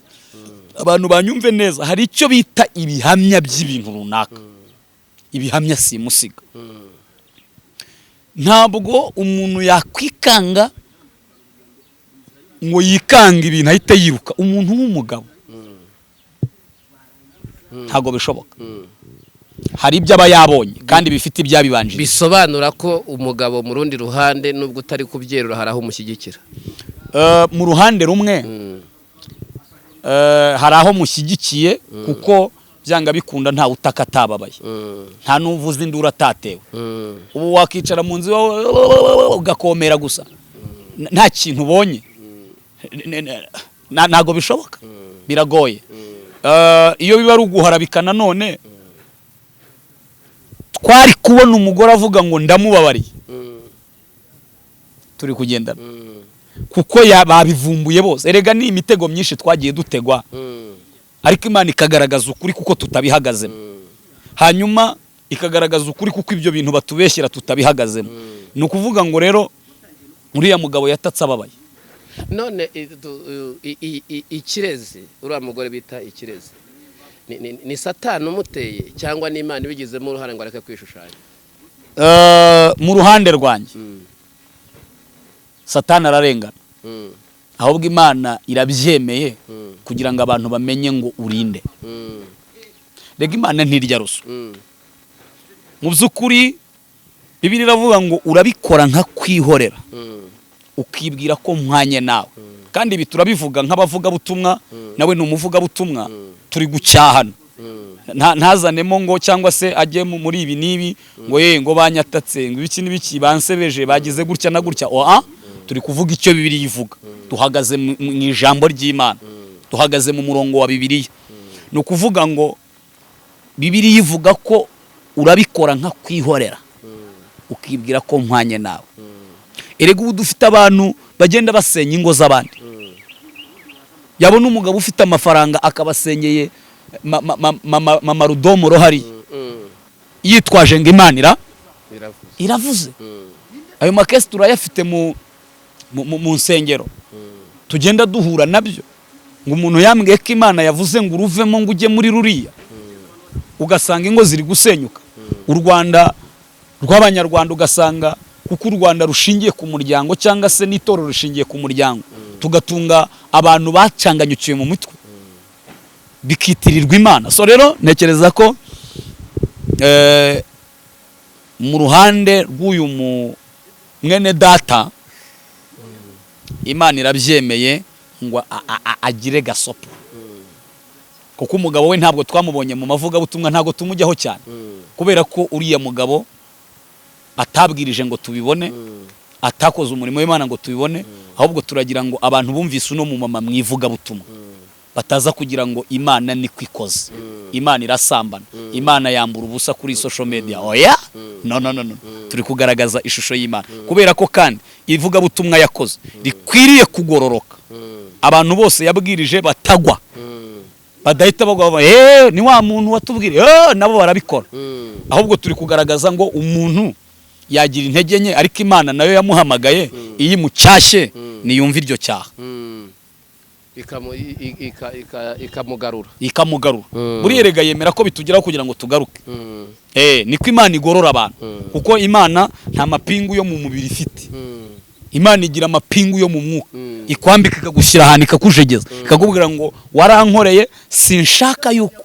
abantu banyumve neza, hari icyo bita ibihamya by'ibintu runaka, ibihamya simusiga. Ntabwo umuntu yakwikanga ngo yikange ibintu ahite yiruka. Umuntu w'umugabo ntabwo bishoboka. Hari ibyo aba yabonye kandi bifite ibyabibanjirije. Bisobanura ko umugabo mu rundi ruhande, nubwo utari kubyerura, hari aho umushyigikira. Mu ruhande rumwe hari aho mushyigikiye, kuko byanga bikunda ntawe utaka atababaye, nta n'uvuza induru atatewe. Ubu wakicara mu nzu iwawe ugakomera gusa nta kintu ubonye? Ntabwo bishoboka, biragoye. Iyo biba ari uguharabika, nanone twari kubona umugore avuga ngo ndamubabariye, turi kugendana, kuko babivumbuye bose. Erega ni imitego myinshi twagiye dutegwa, ariko Imana ikagaragaza ukuri kuko tutabihagazemo, hanyuma ikagaragaza ukuri kuko ibyo bintu batubeshyera tutabihagazemo. Ni ukuvuga ngo rero uriya mugabo yatatse ababaye. None ikirezi, uriya mugore bita Ikirezi, ni Satani umuteye cyangwa n'Imana ibigizemo uruhare ngo areke kwishushanya? Mu ruhande rwanjye, Satani ararengana, ahubwo Imana irabyemeye kugira ngo abantu bamenye ngo urinde. Rega Imana ntirya ruswa. Mu by'ukuri Bibiliya iravuga ngo urabikora nka kwihorera, ukibwira ko mpwanye nawe. Kandi ibi turabivuga nk'abavugabutumwa, nawe ni umuvugabutumwa, turi gucyahana. Ntazanemo ngo cyangwa se ajye muri ibi n'ibi ngo ye ngo banyatatse, ngo ibiki n'ibiki, bansebeje, bagize gutya na gutya. Oa, turi kuvuga icyo Bibiliya ivuga. Duhagaze mu ijambo ry'Imana, duhagaze mu murongo wa Bibiliya. Ni ukuvuga ngo Bibiliya ivuga ko urabikora nka kwihorera, ukibwira ko mpwanye nawe. Erega ubu dufite abantu bagenda basenya ingo z'abandi. Yabona umugabo ufite amafaranga akabasenyeye mama rudomoro hariya, yitwaje ngo Imana Iravuze. Iravuze. Ayo makesi turayafite mu nsengero, tugenda duhura nabyo, ngo umuntu yambwiye ko Imana yavuze ngo uruvemo, ngo ujye muri ruriya. Ugasanga ingo ziri gusenyuka. U Rwanda rw'Abanyarwanda, ugasanga kuko u Rwanda rushingiye ku muryango, cyangwa se n'itorero rishingiye ku muryango, tugatunga abantu bacanganyukiwe mu mutwe, bikitirirwa Imana. So rero ntekereza ko mu ruhande rw'uyu mwene data, Imana irabyemeye ngo agire gasopo, kuko umugabo we ntabwo twamubonye mu mavugabutumwa, ntabwo tumujyaho cyane, kubera ko uriya mugabo atabwirije ngo tubibone, atakoze umurimo w'Imana ngo tubibone. Ahubwo turagira ngo abantu bumvise uno mumama mu ivugabutumwa bataza kugira ngo Imana niko ikoze, Imana irasambana, Imana yambura ubusa kuri social media. Oya, no, no, no, no. Turi kugaragaza ishusho y'Imana, kubera ko kandi ivugabutumwa yakoze rikwiriye kugororoka. Abantu bose yabwirije batagwa, badahita bagwa bavuga, "Eh, ni wa muntu watubwiriye." Eh, nabo barabikora. Ahubwo turi kugaragaza ngo umuntu yagira intege nke, ariko Imana nayo yamuhamagaye, iyo imucyashye niyumva iryo cyaha. Ikamugarura. Ikamugarura. Buriya erega yemera ko bitugeraho kugira ngo tugaruke. Eh, niko Imana igorora abantu, kuko Imana nta mapingu yo mu mubiri ifite. Imana igira amapingu yo mu mwuka. Ikwambika, ikagushyira ahantu, ikakujegeza, ikakubwira ngo warankoreye, sinshaka yuko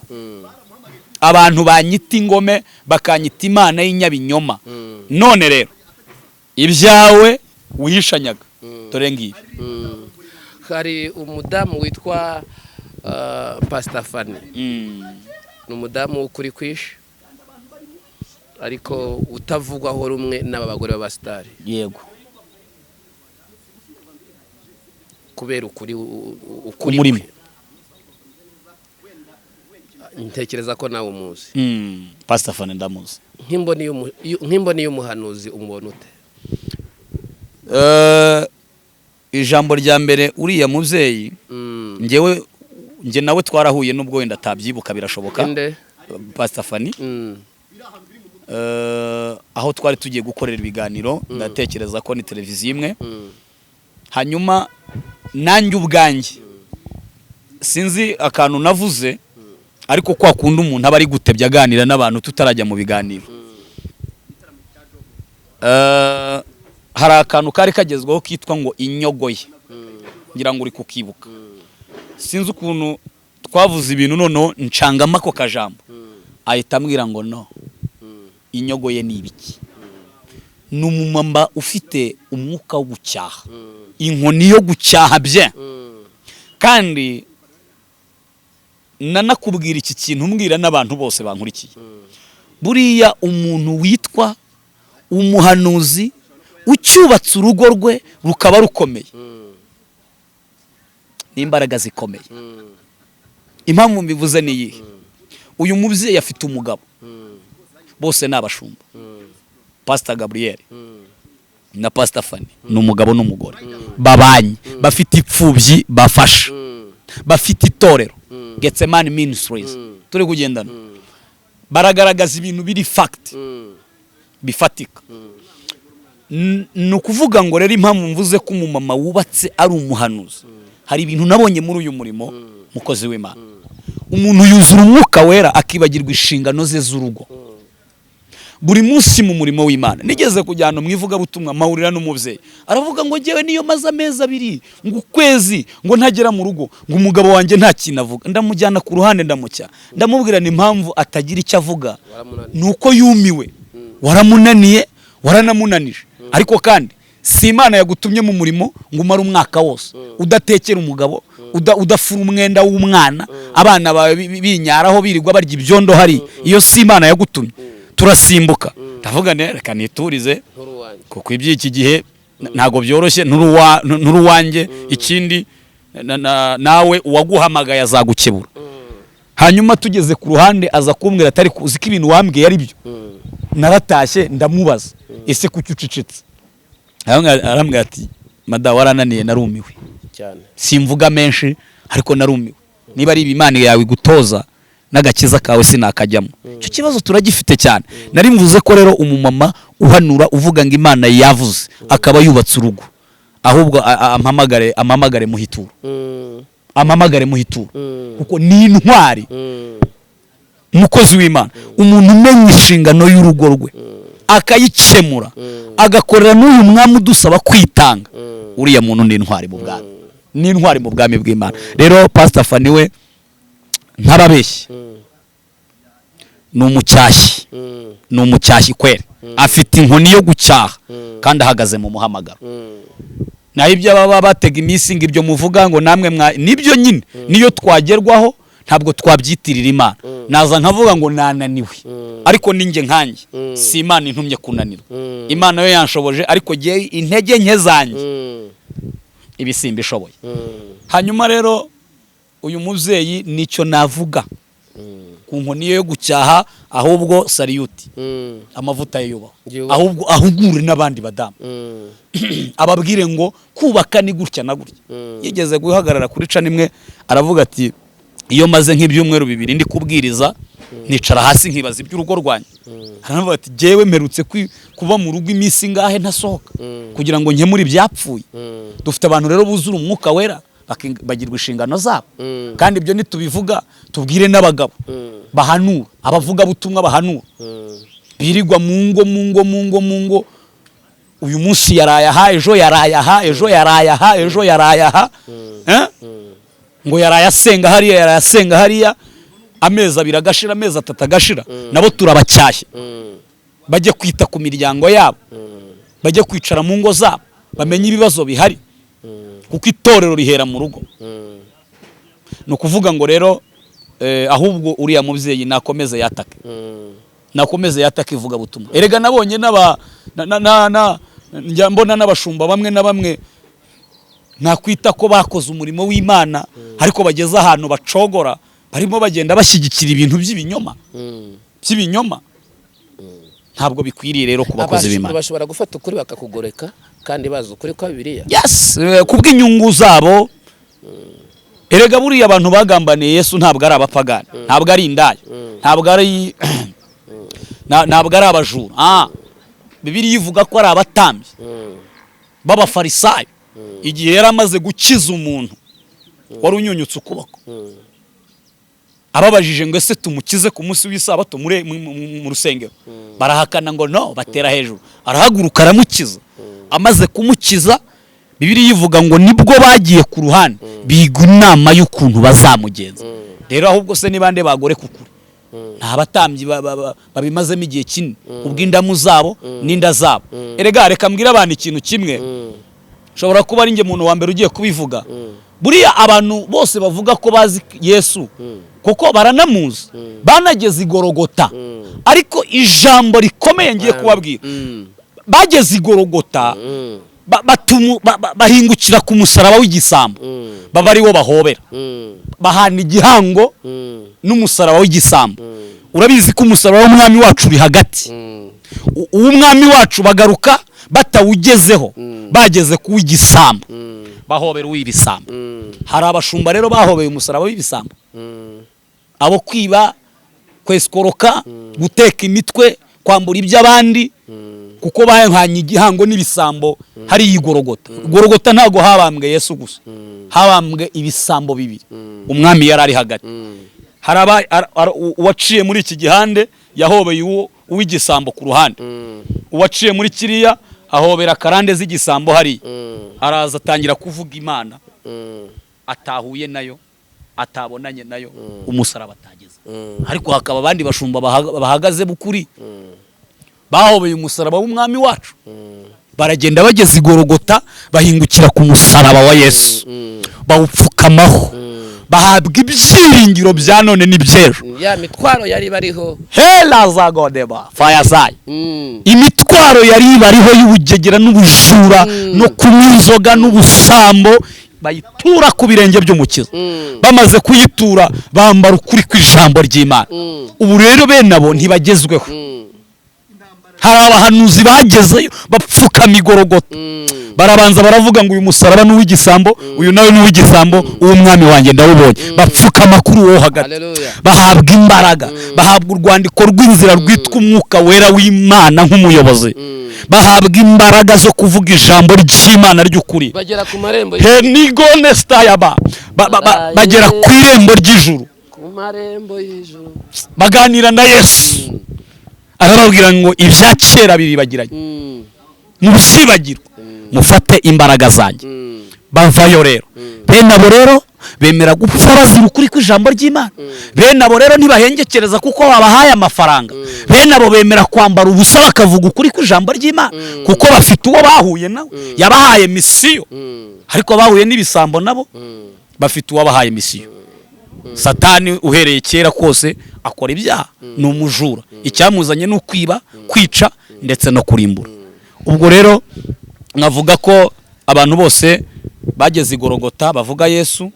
abantu banyita ingome, bakanyita Imana y'inyabinyoma. None rero ibyawe wihishanyaga, dore ngibi. Hari umudamu witwa Pastor Fanny. Ni umudamu w'ukuri kwishi, ariko utavugwaho rumwe n'aba bagore b'abasitari, kubera ukuri ukuri Umurimo. kwe. Ntekereza ko nawe umuzi. Pastor Fanny ndamuzi. Nk'imboni y'umuhanuzi, umubona ute? Ijambo rya mbere, uriya mubyeyi, njyewe njye nawe twarahuye, nubwo wenda atabyibuka, birashoboka. Inde? Pastor Fanny. Aho twari tugiye gukorera ibiganiro, ndatekereza ko ni televiziyo imwe. Hanyuma nanjye ubwanjye sinzi akantu navuze, ariko kwa kundi umuntu aba ari gutebya aganira n'abantu tutarajya mu biganiro, hari akantu kari kagezweho kitwa ngo inyogoye, ngira ngo uri kukibuka. Sinzi ukuntu twavuze ibintu, noneho ncangamo ako kajambo, ahita ambwira ngo no inyogoye ni ibiki. Ni umumama ufite umwuka wo gucyaha, inkoni yo gucyaha bye. Kandi nanakubwira iki kintu, mbwira n'abantu bose bankurikiye: buriya umuntu witwa umuhanuzi ucyubatse urugo rwe rukaba rukomeye, n'imbaraga zikomeye. Impamvu mbivuze ni iyihe? Uyu mubyeyi afite umugabo, bose ni abashumba. Pastor Gabriel na Pastor Fanny ni umugabo n'umugore babanye, bafite imfubyi bafasha, bafite itorero Getsemani Ministries. Turi kugendana, baragaragaza ibintu biri fact, bifatika. Ni ukuvuga ngo rero impamvu mvuze ko umumama wubatse ari umuhanuzi, hari ibintu nabonye muri uyu murimo, mukozi w'Imana. Umuntu yuzura Umwuka Wera akibagirwa inshingano ze z'urugo buri munsi mu murimo w'Imana. Nigeze kujyana mu ivugabutumwa, mpahurira n'umubyeyi, aravuga ngo ngewe niyo maze amezi 2, ngo ukwezi, ngo ntagera mu rugo, ngo umugabo wanjye nta kintu avuga. Ndamujyana ku ruhande, ndamucya, ndamubwira ni impamvu atagira icyo avuga. Waramunaniye. Ni uko yumiwe. Waramunaniye, waranamunanije, ariko kandi Si Imana yagutumye mu murimo ngo umare umwaka wose udatekera umugabo, udafura umwenda w'umwana, abana bawe binyaraho, birirwa barya ibyondo hari. Iyo si Imana yagutumye. Turasimbuka, ndavuga ne reka niturize, Nturuwanjye. kuko iby'iki gihe ntabwo byoroshye. Nturuwanjye. Ikindi, nawe uwaguhamagaye azagukebura. Hanyuma tugeze ku ruhande aza kumbwira atari uzi ko ibintu wambwiye ari byo. Naratashye, ndamubaza: "Ese kuki ucecetse?" Arambwira ati: "Mada, warananiye, narumiwe." Cyane. Simvuga menshi, ariko narumiwe. Niba ari Imana yawe igutoza, n'agakiza kawe sinakajyamo. Icyo kibazo turagifite cyane. Nari mvuze ko rero umumama uhanura, uvuga ngo Imana yavuze, akaba yubatse urugo, ahubwo ampamagare, ampamagare muhitura, ampamagare muhitura, kuko ni intwari, umukozi w'Imana, umuntu umenya inshingano y'urugo rwe, akayikemura, agakorera n'uyu mwami udusaba kwitanga. Uriya muntu ni intwari mu bwami, ni intwari mu bwami bw'Imana. Rero Pastor Fanny we, ntababeshye, ni umucyashyi, ni umucyashyi kweri. Afite inkoni yo gucyaha kandi ahagaze mu muhamagaro. Naho ibyo baba batega iminsi ngo ibyo muvuga ngo namwe mwa nibyo nyine, niyo twagerwaho ntabwo twabyitirira Imana. Naza nkavuga ngo nananiwe, ariko ninjye nkanjye, si Imana intumye kunanirwa. Imana yo yanshoboje, ariko jyewe intege nke zanjye ibi simbishoboye. Hanyuma rero uyu mubyeyi, nicyo navuga ku nkoni ye yo gucyaha. Ahubwo salute, amavuta ye yubahwe. Yubahwe. Ahubwo ahugure n'abandi badamu, ababwire ngo kubaka ni gutya na gutya. Yigeze guhagarara kuri channel imwe, aravuga ati: "Iyo maze nk'ibyumweru 2 ndi kubwiriza, nicara hasi nkibaza iby'urugo rwanjye." Aravuga ati: "Jyewe mperutse kuba mu rugo iminsi ingahe ntasohoka kugira ngo nkemure ibyapfuye?" Dufite abantu rero buzura Umwuka Wera, bagirwa inshingano zabo. Kandi ibyo nitubivuga, tubwire n'abagabo bahanura, abavugabutumwa bahanura, birirwa mu ngo, mu ngo, mu ngo, mu ngo. Uyu munsi yaraye aha, ejo yaraye aha, ejo yaraye aha, ejo yaraye aha. Eh? Ngo yaraye asenga hariya, yaraye asenga hariya, amezi 2 agashira, amezi 3 agashira. Nabo turabacyashye, bajye kwita ku miryango yabo, bajye kwicara mu ngo zabo, bamenye ibibazo bihari, kuko itorero rihera mu rugo. Ni ukuvuga ngo rero ahubwo uriya mubyeyi nakomeze yatake, nakomeze yatake ivugabutumwa. Erega nabonye n'aba na, na, na, na, njya mbona n'abashumba bamwe na bamwe nakwita ko bakoze umurimo w'Imana, ariko bageze ahantu bacogora, barimo bagenda bashyigikira ibintu by'ibinyoma, by'ibinyoma. Ntabwo bikwiriye rero ku bakozi b'Imana. Bashobora gufata ukuri bakakugoreka kandi bazi ukuri kwa Bibiliya. Yes, kubw'inyungu zabo. Erega buriya abantu bagambaniye Yesu ntabwo ari abapagani, ntabwo ari indaya, ntabwo ari abajura. Bibiliya ivuga ko ari abatambyi b'Abafarisayo. Igihe yari amaze gukiza umuntu wari unyunyutse ukuboko, ababajije ngo: "Ese tumukize ku munsi w'Isabato mu rusengero?" Barahakana ngo no, batera hejuru. Arahaguruka, aramukiza. Amaze kumukiza, Bibiliya ivuga ngo nibwo bagiye ku ruhande, biga inama y'ukuntu bazamugenza. Rero ahubwo se ni bande bagoreka ukuri? Ni abatambyi babimazemo igihe kinini, ubw'indamu zabo n'inda zabo. Erega reka mbwire abantu ikintu kimwe, nshobora kuba ari njye muntu wa mbere ugiye kubivuga. Buriya abantu bose bavuga ko bazi Yesu, kuko baranamuzi, banageze i Gorogota. Ariko ijambo rikomeye ngiye kubabwira: bageze i Gorogota, bahingukira ku musaraba w'igisambo, baba ari wo bahobera, bahana igihango n'umusaraba w'igisambo. Urabizi ko umusaraba w'Umwami wacu uri hagati. Uw'Umwami wacu bagaruka batawugezeho, bageze ku w'igisambo, bahobera uw'ibisambo. Hari abashumba rero bahobeye umusaraba w'ibisambo, abo kwiba, kwesikoroka, guteka imitwe, kwambura iby'abandi, kuko bahanye igihango n'ibisambo hariya i Gorogota. Gorogota ntabwo habambwe Yesu gusa, habambwe ibisambo bibiri, Umwami yari ari hagati. Hari uwaciye muri iki gihande yahobeye uwo uw'igisambo ku ruhande, uwaciye muri kiriya ahobera karande z'igisambo hariya. Araza atangira kuvuga Imana atahuye nayo, atabonanye nayo, umusaraba atageze. Ariko hakaba abandi bashumba bahagaze bukuri, bahobeye umusaraba w'Umwami wacu. Baragenda, bageze i Gorogota, bahingukira ku musaraba wa Yesu, bawupfukamaho, bahabwa ibyiringiro bya none n'iby'ejo. Ya mitwaro yari bariho. Hela za godeba fayazayi. Imitwaro yari ibariho y'ubugegera n'ubujura no kunywa inzoga n'ubusambo, bayitura ku birenge by'Umukiza. Bamaze kuyitura, bambara ukuri kw'ijambo ry'Imana. Ubu rero bene abo ntibagezweho. Hari abahanuzi bagezeyo, bapfukama igorogota, barabanza baravuga ngo: "Uyu musaraba ni uw'igisambo, uyu nawe ni uw'igisambo, uw'umwami wanjye ndawubonye." Bapfukama kuri uwo hagati. Haleluya. Bahabwa imbaraga, bahabwa urwandiko rw'inzira rwitwa Umwuka Wera w'Imana nk'umuyobozi, bahabwa imbaraga zo kuvuga ijambo ry'Imana ry'ukuri. Bagera ku marembo. Henigonestayaba, bagera ku irembo ry'ijuru. Ku marembo y'ijuru. Baganira na Yesu, arababwira ngo: "Ibya kera biribagiranye, mubyibagirwe, mufate imbaraga zanjye." Bavayo rero. Bene abo rero bemera gupfa bazira ukuri kw'ijambo ry'Imana. Bene abo rero ntibahengekereza kuko babahaye amafaranga. Bene abo bemera kwambara ubusa bakavuga ukuri kw'ijambo ry'Imana, kuko bafite uwo bahuye nawe yabahaye mission. Ariko bahuye n'ibisambo nabo bafite uwabahaye mission. Satani uhereye kera kose akora ibyaha, ni umujura, icyamuzanye ni ukwiba, kwica ndetse no kurimbura. Ubwo rero nkavuga ko abantu bose bageze i Gorogota bavuga Yesu,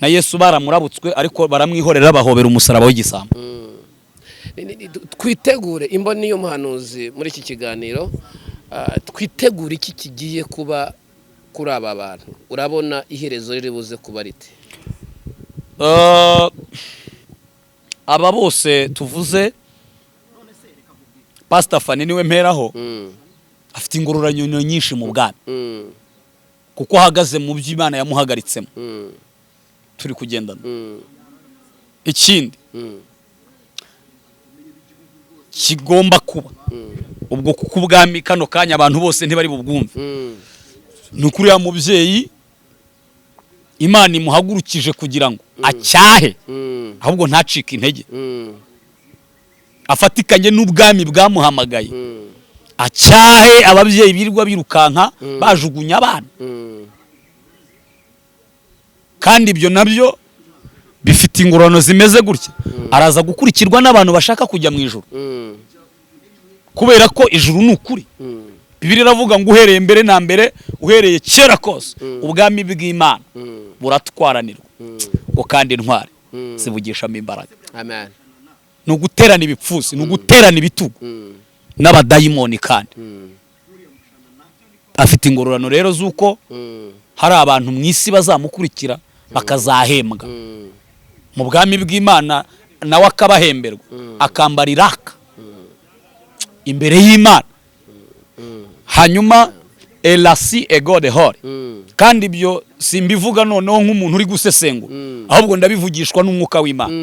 na Yesu baramurabutswe, ariko baramwihorera, bahobera umusaraba w'igisambo. Twitegure imboni y'umuhanuzi muri iki kiganiro. Twitegure iki kigiye kuba kuri aba bantu. Urabona iherezo riri buze kuba rite? Aba bose tuvuze, Pastor Fani niwe mperaho, afite ingororano nyinshi mu bwami, kuko ahagaze mu byo Imana yamuhagaritsemo. Turi kugendana. Ikindi kigomba kuba ubwo, kuko ubwami kano kanya abantu bose ntibari bubwumve, ni ukuri uriya mubyeyi Imana imuhagurukije kugira ngo acyahe, ahubwo ntacike intege, afatikanye n'ubwami bwamuhamagaye, acyahe ababyeyi birirwa birukanka bajugunya abana. Kandi ibyo nabyo bifite ingororano zimeze gutya. Araza gukurikirwa n'abantu bashaka kujya mu ijuru, kubera ko ijuru ni ukuri. Bibiliya iravuga ngo uhereye mbere na mbere, uhereye kera kose, ubwami bw'Imana buratwaranirwa, ngo kandi intwari zibugishamo imbaraga. Amen. Ni uguterana ibipfunsi, ni uguterana ibitugu n'abadayimoni. Kandi afite ingororano rero z'uko hari abantu mu isi bazamukurikira, bakazahembwa mu bwami bw'Imana, nawe akabahemberwa, akambara iraka imbere y'Imana. Hanyuma elasi egode hore. Kandi ibyo simbivuga noneho nk'umuntu uri gusesengura, ahubwo ndabivugishwa n'Umwuka w'Imana.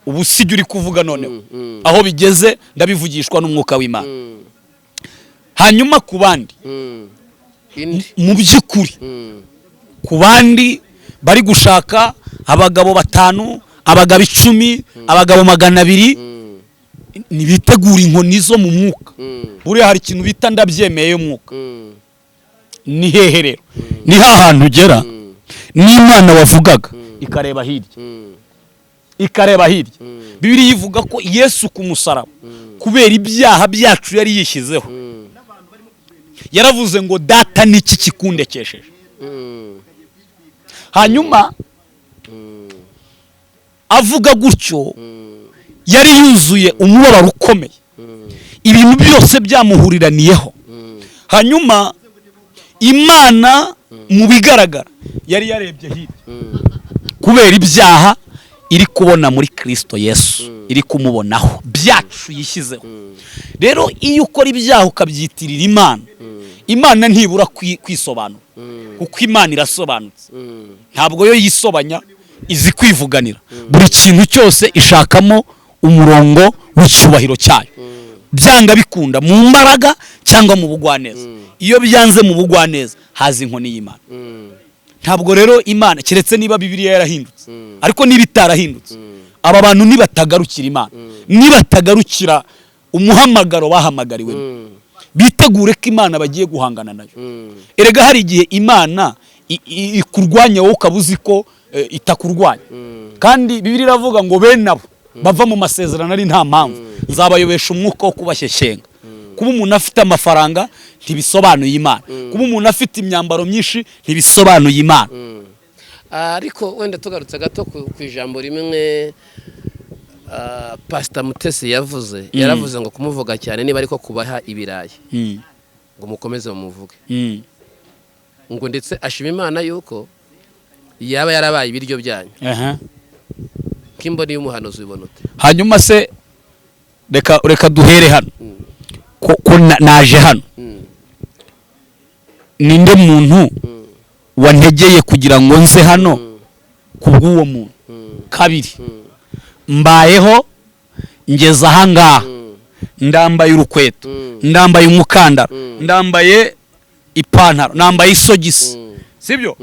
Ubu sijya uri kuvuga noneho, aho bigeze ndabivugishwa n'Umwuka w'Imana. Hanyuma ku bandi, Indi. mu by'ukuri, ku bandi bari gushaka abagabo batanu, abagabo 10, abagabo 200, ntibitegura inkoni zo mu mwuka. Buriya hari ikintu bita ndabyemeye y'umwuka. Ni hehe rero? Ni hantu ugera n'Imana wavugaga ikareba hirya, ikareba hirya. Bibiliya ivuga ko Yesu ku musaraba, kubera ibyaha byacu yari yishyizeho, yaravuze ngo: "Data, niki kikundekesheje?" Hanyuma avuga gutyo yari yuzuye umubabaro ukomeye, ibintu byose byamuhuriraniyeho. Hanyuma Imana mu bigaragara yari yarebye hirya kubera ibyaha iri kubona muri Kirisito Yesu, iri kumubonaho byacu yishyizeho. Rero iyo ukora ibyaha ukabyitirira Imana, Imana ntibura kwisobanura, kuko Imana irasobanutse, ntabwo yo yisobanya, izi kwivuganira. Buri kintu cyose ishakamo umurongo w'icyubahiro cyayo, byanga bikunda, mu mbaraga cyangwa mu bugwaneza. Iyo byanze mu bugwaneza, haza inkoni y'Imana. Ntabwo rero Imana, keretse niba Bibiliya yarahindutse, ariko niba itarahindutse, aba bantu nibatagarukira Imana, nibatagarukira umuhamagaro bahamagariwemo, Bitegure ko Imana bagiye guhangana nayo. Erega hari igihe Imana ikurwanya, wowe ukaba uzi ko itakurwanya. Kandi Bibiliya iravuga ngo bene abo bava mu masezerano ari nta mpamvu, nzabayobesha umwuka wo kubashyeshyenga. Kuba umuntu afite amafaranga ntibisobanuye Imana, kuba umuntu afite imyambaro myinshi ntibisobanuye Imana. Ariko wenda tugarutse gato ku ijambo rimwe Pasita Mutesi yavuze, yaravuze ngo kumuvuga cyane niba ariko kubaha ibirayi, ngo mukomeze mumuvuge, ngo ndetse ashima Imana yuko yaba yarabaye ibiryo byanyu. Nk'imboni y'umuhanuzi ubibona ute? Hanyuma se reka duhere hano ko naje hano, ninde muntu wantegeye kugira ngo nze hano ku bw'uwo muntu? Kabiri, mbayeho ngeze ahangaha, ndambaye urukweto, ndambaye umukandara, ndambaye ipantaro, nambaye isogisi, sibyo?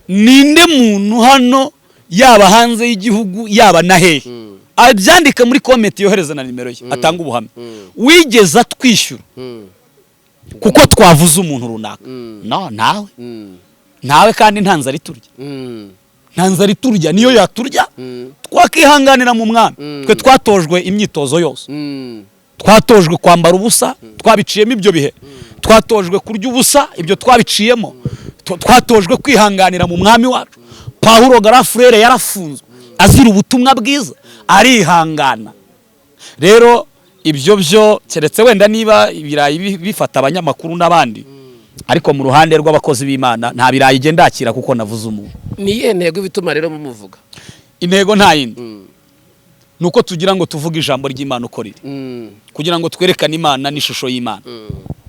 Ninde muntu hano, yaba hanze y'igihugu, yaba na hehe, abyandika muri comment, yohereza na nimero ye, atanga ubuhamya, wigeze atwishyura kuko twavuze umuntu runaka? No, ntawe, ntawe. Kandi nta nzara iturya, nta nzara iturya. Niyo yaturya twakihanganira mu Mwami. Twe twatojwe imyitozo yose, twatojwe kwambara ubusa, twabiciyemo ibyo bihe, twatojwe kurya ubusa, ibyo twabiciyemo, twatojwe kwihanganira mu Mwami wacu. Pawulo garafurere yarafunzwe azira ubutumwa bwiza, arihangana. Rero ibyo byo keretse wenda niba ibirayi bifata abanyamakuru n'abandi, ariko mu ruhande rw'abakozi b'Imana nta birayi igenda akira kuko navuze umuntu. Ni iyihe ntego ibituma rero mumuvuga? Intego nta yindi, ni uko tugira ngo tuvuge ijambo ry'Imana uko riri, kugira ngo twerekane Imana n'ishusho y'Imana.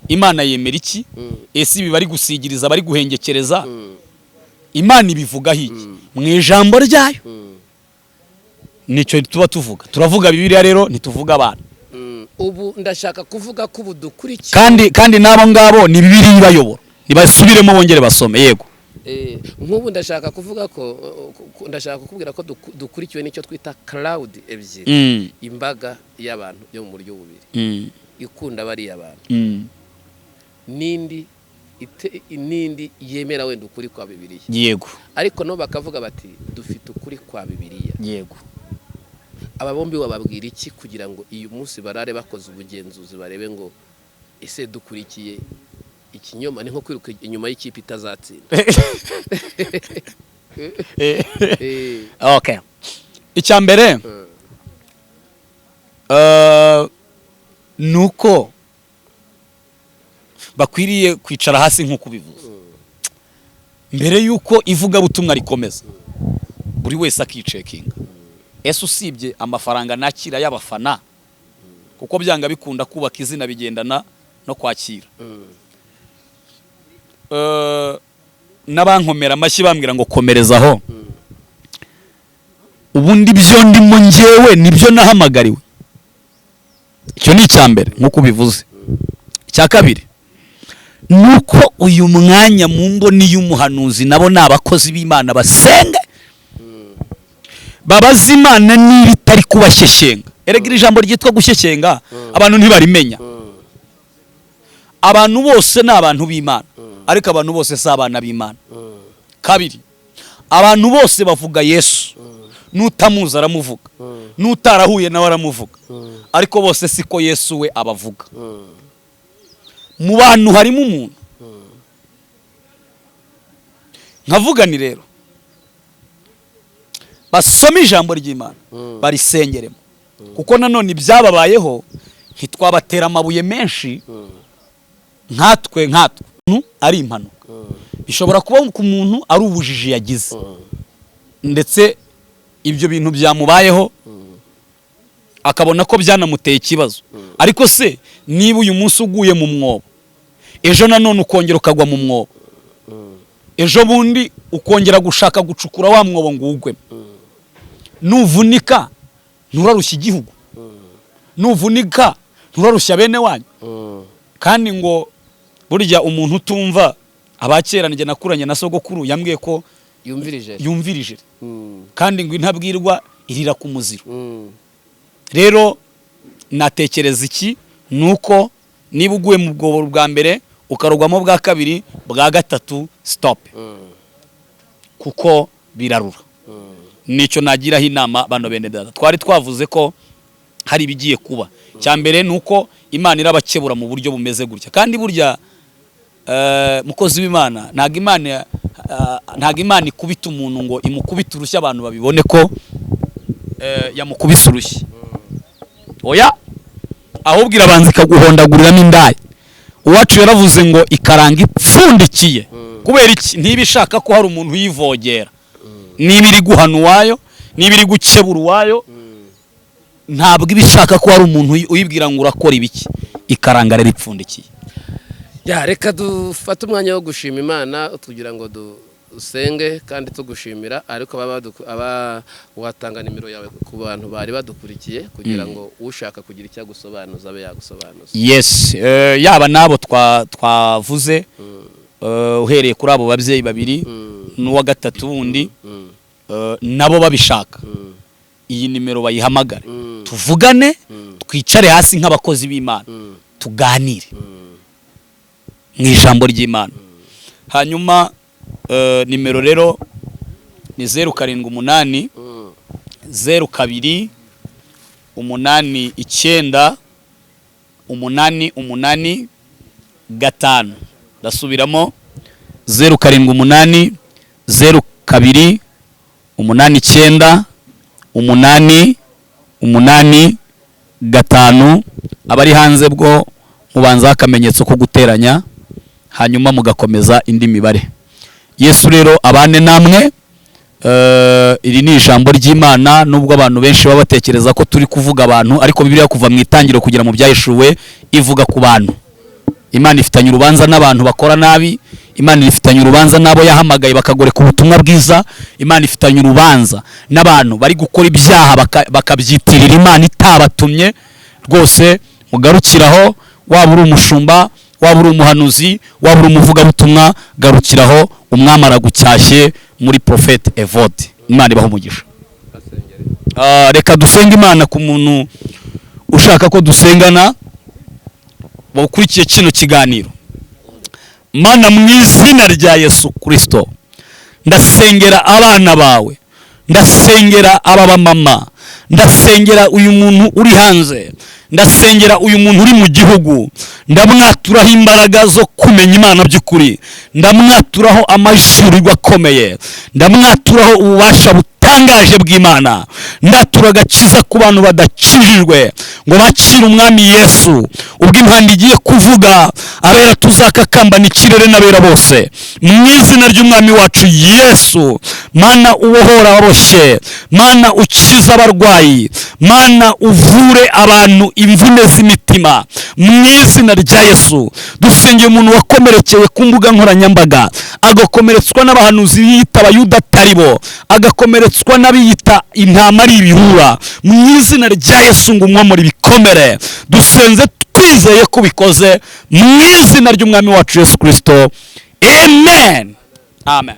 Imana yemera iki? Ese ibi bari gusigiriza, bari guhengekereza, Imana ibivugaho iki mu ijambo ryayo? Nicyo tuba tuvuga. Turavuga Bibiliya rero, ntituvuga abantu. Ubu ndashaka kuvuga ko ubu dukurikiye Kandi n'abo ngabo ni Bibiliya ibayobora, nibasubiremo bongere basome, yego. Nk'ubu ndashaka kuvuga ko ndashaka kukubwira ko dukurikiwe n'icyo twita crowd ebyiri, imbaga y'abantu yo mu buryo bubiri, ikunda bariya bantu n'indi n'indi yemera wenda ukuri kwa Bibiliya, ariko nabo bakavuga bati dufite ukuri kwa Bibiliya. Aba bombi wababwira iki kugira ngo uyu munsi barare bakoze ubugenzuzi, barebe ngo ese dukurikiye ikinyoma? Ni nko kwiruka inyuma y'ikipe itazatsinda. Okay, icya mbere ni uko bakwiriye kwicara hasi nk'uko ubivuze, mbere y'uko ivugabutumwa rikomeza, buri wese akicekinga: ese usibye amafaranga nakira y'abafana, kuko byanga bikunda kubaka izina bigendana no kwakira, n'abankomera amashyi bambwira ngo komerezaho, ubundi byo ndimo njyewe nibyo nahamagariwe? Icyo ni icya mbere nk'uko ubivuze. Icya kabiri ni uko uyu mwanya mu mboni y'umuhanuzi nabo ni abakozi b'Imana, basenga, babaza Imana niba itari kubashyeshyenga. Erega iri jambo ryitwa gushyeshyenga abantu ntibarimenya. Abantu bose ni abantu b'Imana, ariko abantu bose si abana b'Imana. Kabiri, abantu bose bavuga Yesu, n'utamuzi aramuvuga, n'utarahuye nawe aramuvuga, ariko bose siko Yesu we abavuga. Mu bantu harimo umuntu. Nkavuga ni rero basome ijambo ry'Imana, barisengeremo, kuko nanone ibyababayeho ntitwabatera amabuye menshi nkatwe ari impanuka, bishobora kuba ku muntu ari ubujiji yagize, ndetse ibyo bintu byamubayeho akabona ko byanamuteye ikibazo. Ariko se niba uyu munsi uguye mu mwobo, ejo nanone ukongera ukagwa mu mwobo, ejo bundi ukongera gushaka gucukura wa mwobo ngo uwugwemo, nuvunika nturarushya igihugu, nuvunika nturarushya bene wanyu? Kandi ngo burya umuntu utumva, abakera, njye nakuranye na sogokuru, yambwiye ko yumvirije yumvirije, kandi ngo intabwirwa irira ku muziro. Rero natekereza iki, ni uko Niba uguye mu bwobo bwa mbere, ukarugwamo bwa kabiri, bwa gatatu, stop, kuko birarura. Nicyo nagiraho inama bano bene data. Twari twavuze ko hari ibigiye kuba. Cya mbere ni uko Imana irabakebura mu buryo bumeze gutya. Kandi burya, mukozi w'Imana, ntabwo Imana ikubita umuntu ngo imukubite urushyi abantu babibone ko yamukubise urushyi. Oya, ahubwo irabanza ikaguhondaguriramo indaya. Uwacu yaravuze ngo ikaranga ipfundikiye. Kubera iki? Ntiba ishaka ko hari umuntu uyivogera. Niba iri guhana uwayo, niba iri gukebura uwayo, ntabwo iba ishaka ko hari umuntu uyibwira ngo urakora ibiki. Ikaranga rero ipfundikiye. Ya, reka dufate umwanya wo gushima Imana tugira ngo dusenge kandi tugushimira. Ariko aba watanga nimero yawe ku bantu bari badukurikiye, kugira ngo ushaka kugira icyo agusobanuza abe yagusobanuza. Yes, yaba n'abo twavuze, uhereye kuri abo babyeyi babiri n'uwa gatatu wundi, nabo babishaka, iyi nimero bayihamagare, tuvugane, twicare hasi nk'abakozi b'Imana, tuganire mu ijambo ry'Imana. Hanyuma nimero rero ni 078 02 89 88 5. Ndasubiramo: 078 02 89 88 5. Abari hanze bwo mubanzaho akamenyetso ko guteranya, hanyuma mugakomeza indi mibare. Yesu rero abane namwe. Iri ni ijambo ry'Imana. Nubwo abantu benshi baba batekereza ko turi kuvuga abantu, ariko Bibiliya kuva mu Itangiriro kugera mu Byahishuwe ivuga ku bantu. Imana ifitanye urubanza n'abantu bakora nabi. Imana ifitanye urubanza n'abo yahamagaye bakagoreka ubutumwa bwiza. Imana ifitanye urubanza n'abantu bari gukora ibyaha bakabyitirira Imana itabatumye. Rwose mugarukiraho. Waba uri umushumba, waba uri umuhanuzi, waba uri umuvugabutumwa, garukiraho. Umwami aragucyashye muri Prophet Evode. Imana ibaho umugisha. Reka dusenge Imana. Ku muntu ushaka ko dusengana wakurikiye kino kiganiro: Mana, mu izina rya Yesu Kirisito, ndasengera abana bawe, ndasengera aba bamama, ndasengera uyu muntu uri hanze, ndasengera uyu muntu uri mu gihugu. Ndamwaturaho imbaraga zo kumenya Imana by'ukuri, ndamwaturaho amahishurwa akomeye, ndamwaturaho ububasha butangaje bw'Imana. Ndatura agakiza ku bantu badakijijwe ngo bakire Umwami Yesu. Ubwo impanda igiye kuvuga, abera tuzakakambana ikirere n'abera bose mu izina ry'Umwami wacu Yesu. Mana, ubohora ababoshye. Mana, ukiza abarwayi. Mana, uvure abantu imvune z'imitima mu izina rya Yesu. Dusengeye umuntu wakomerekeye ku mbuga nkoranyambaga, agakomeretswa n'abahanuzi biyita Abayuda atari bo, agakomeretswa n'abiyita intama ari ibirura, mu izina rya Yesu ngo umwomore ibikomere. Dusenze twizeye ko ubikoze mu izina ry'Umwami wacu Yesu Kirisito. Amen, amen.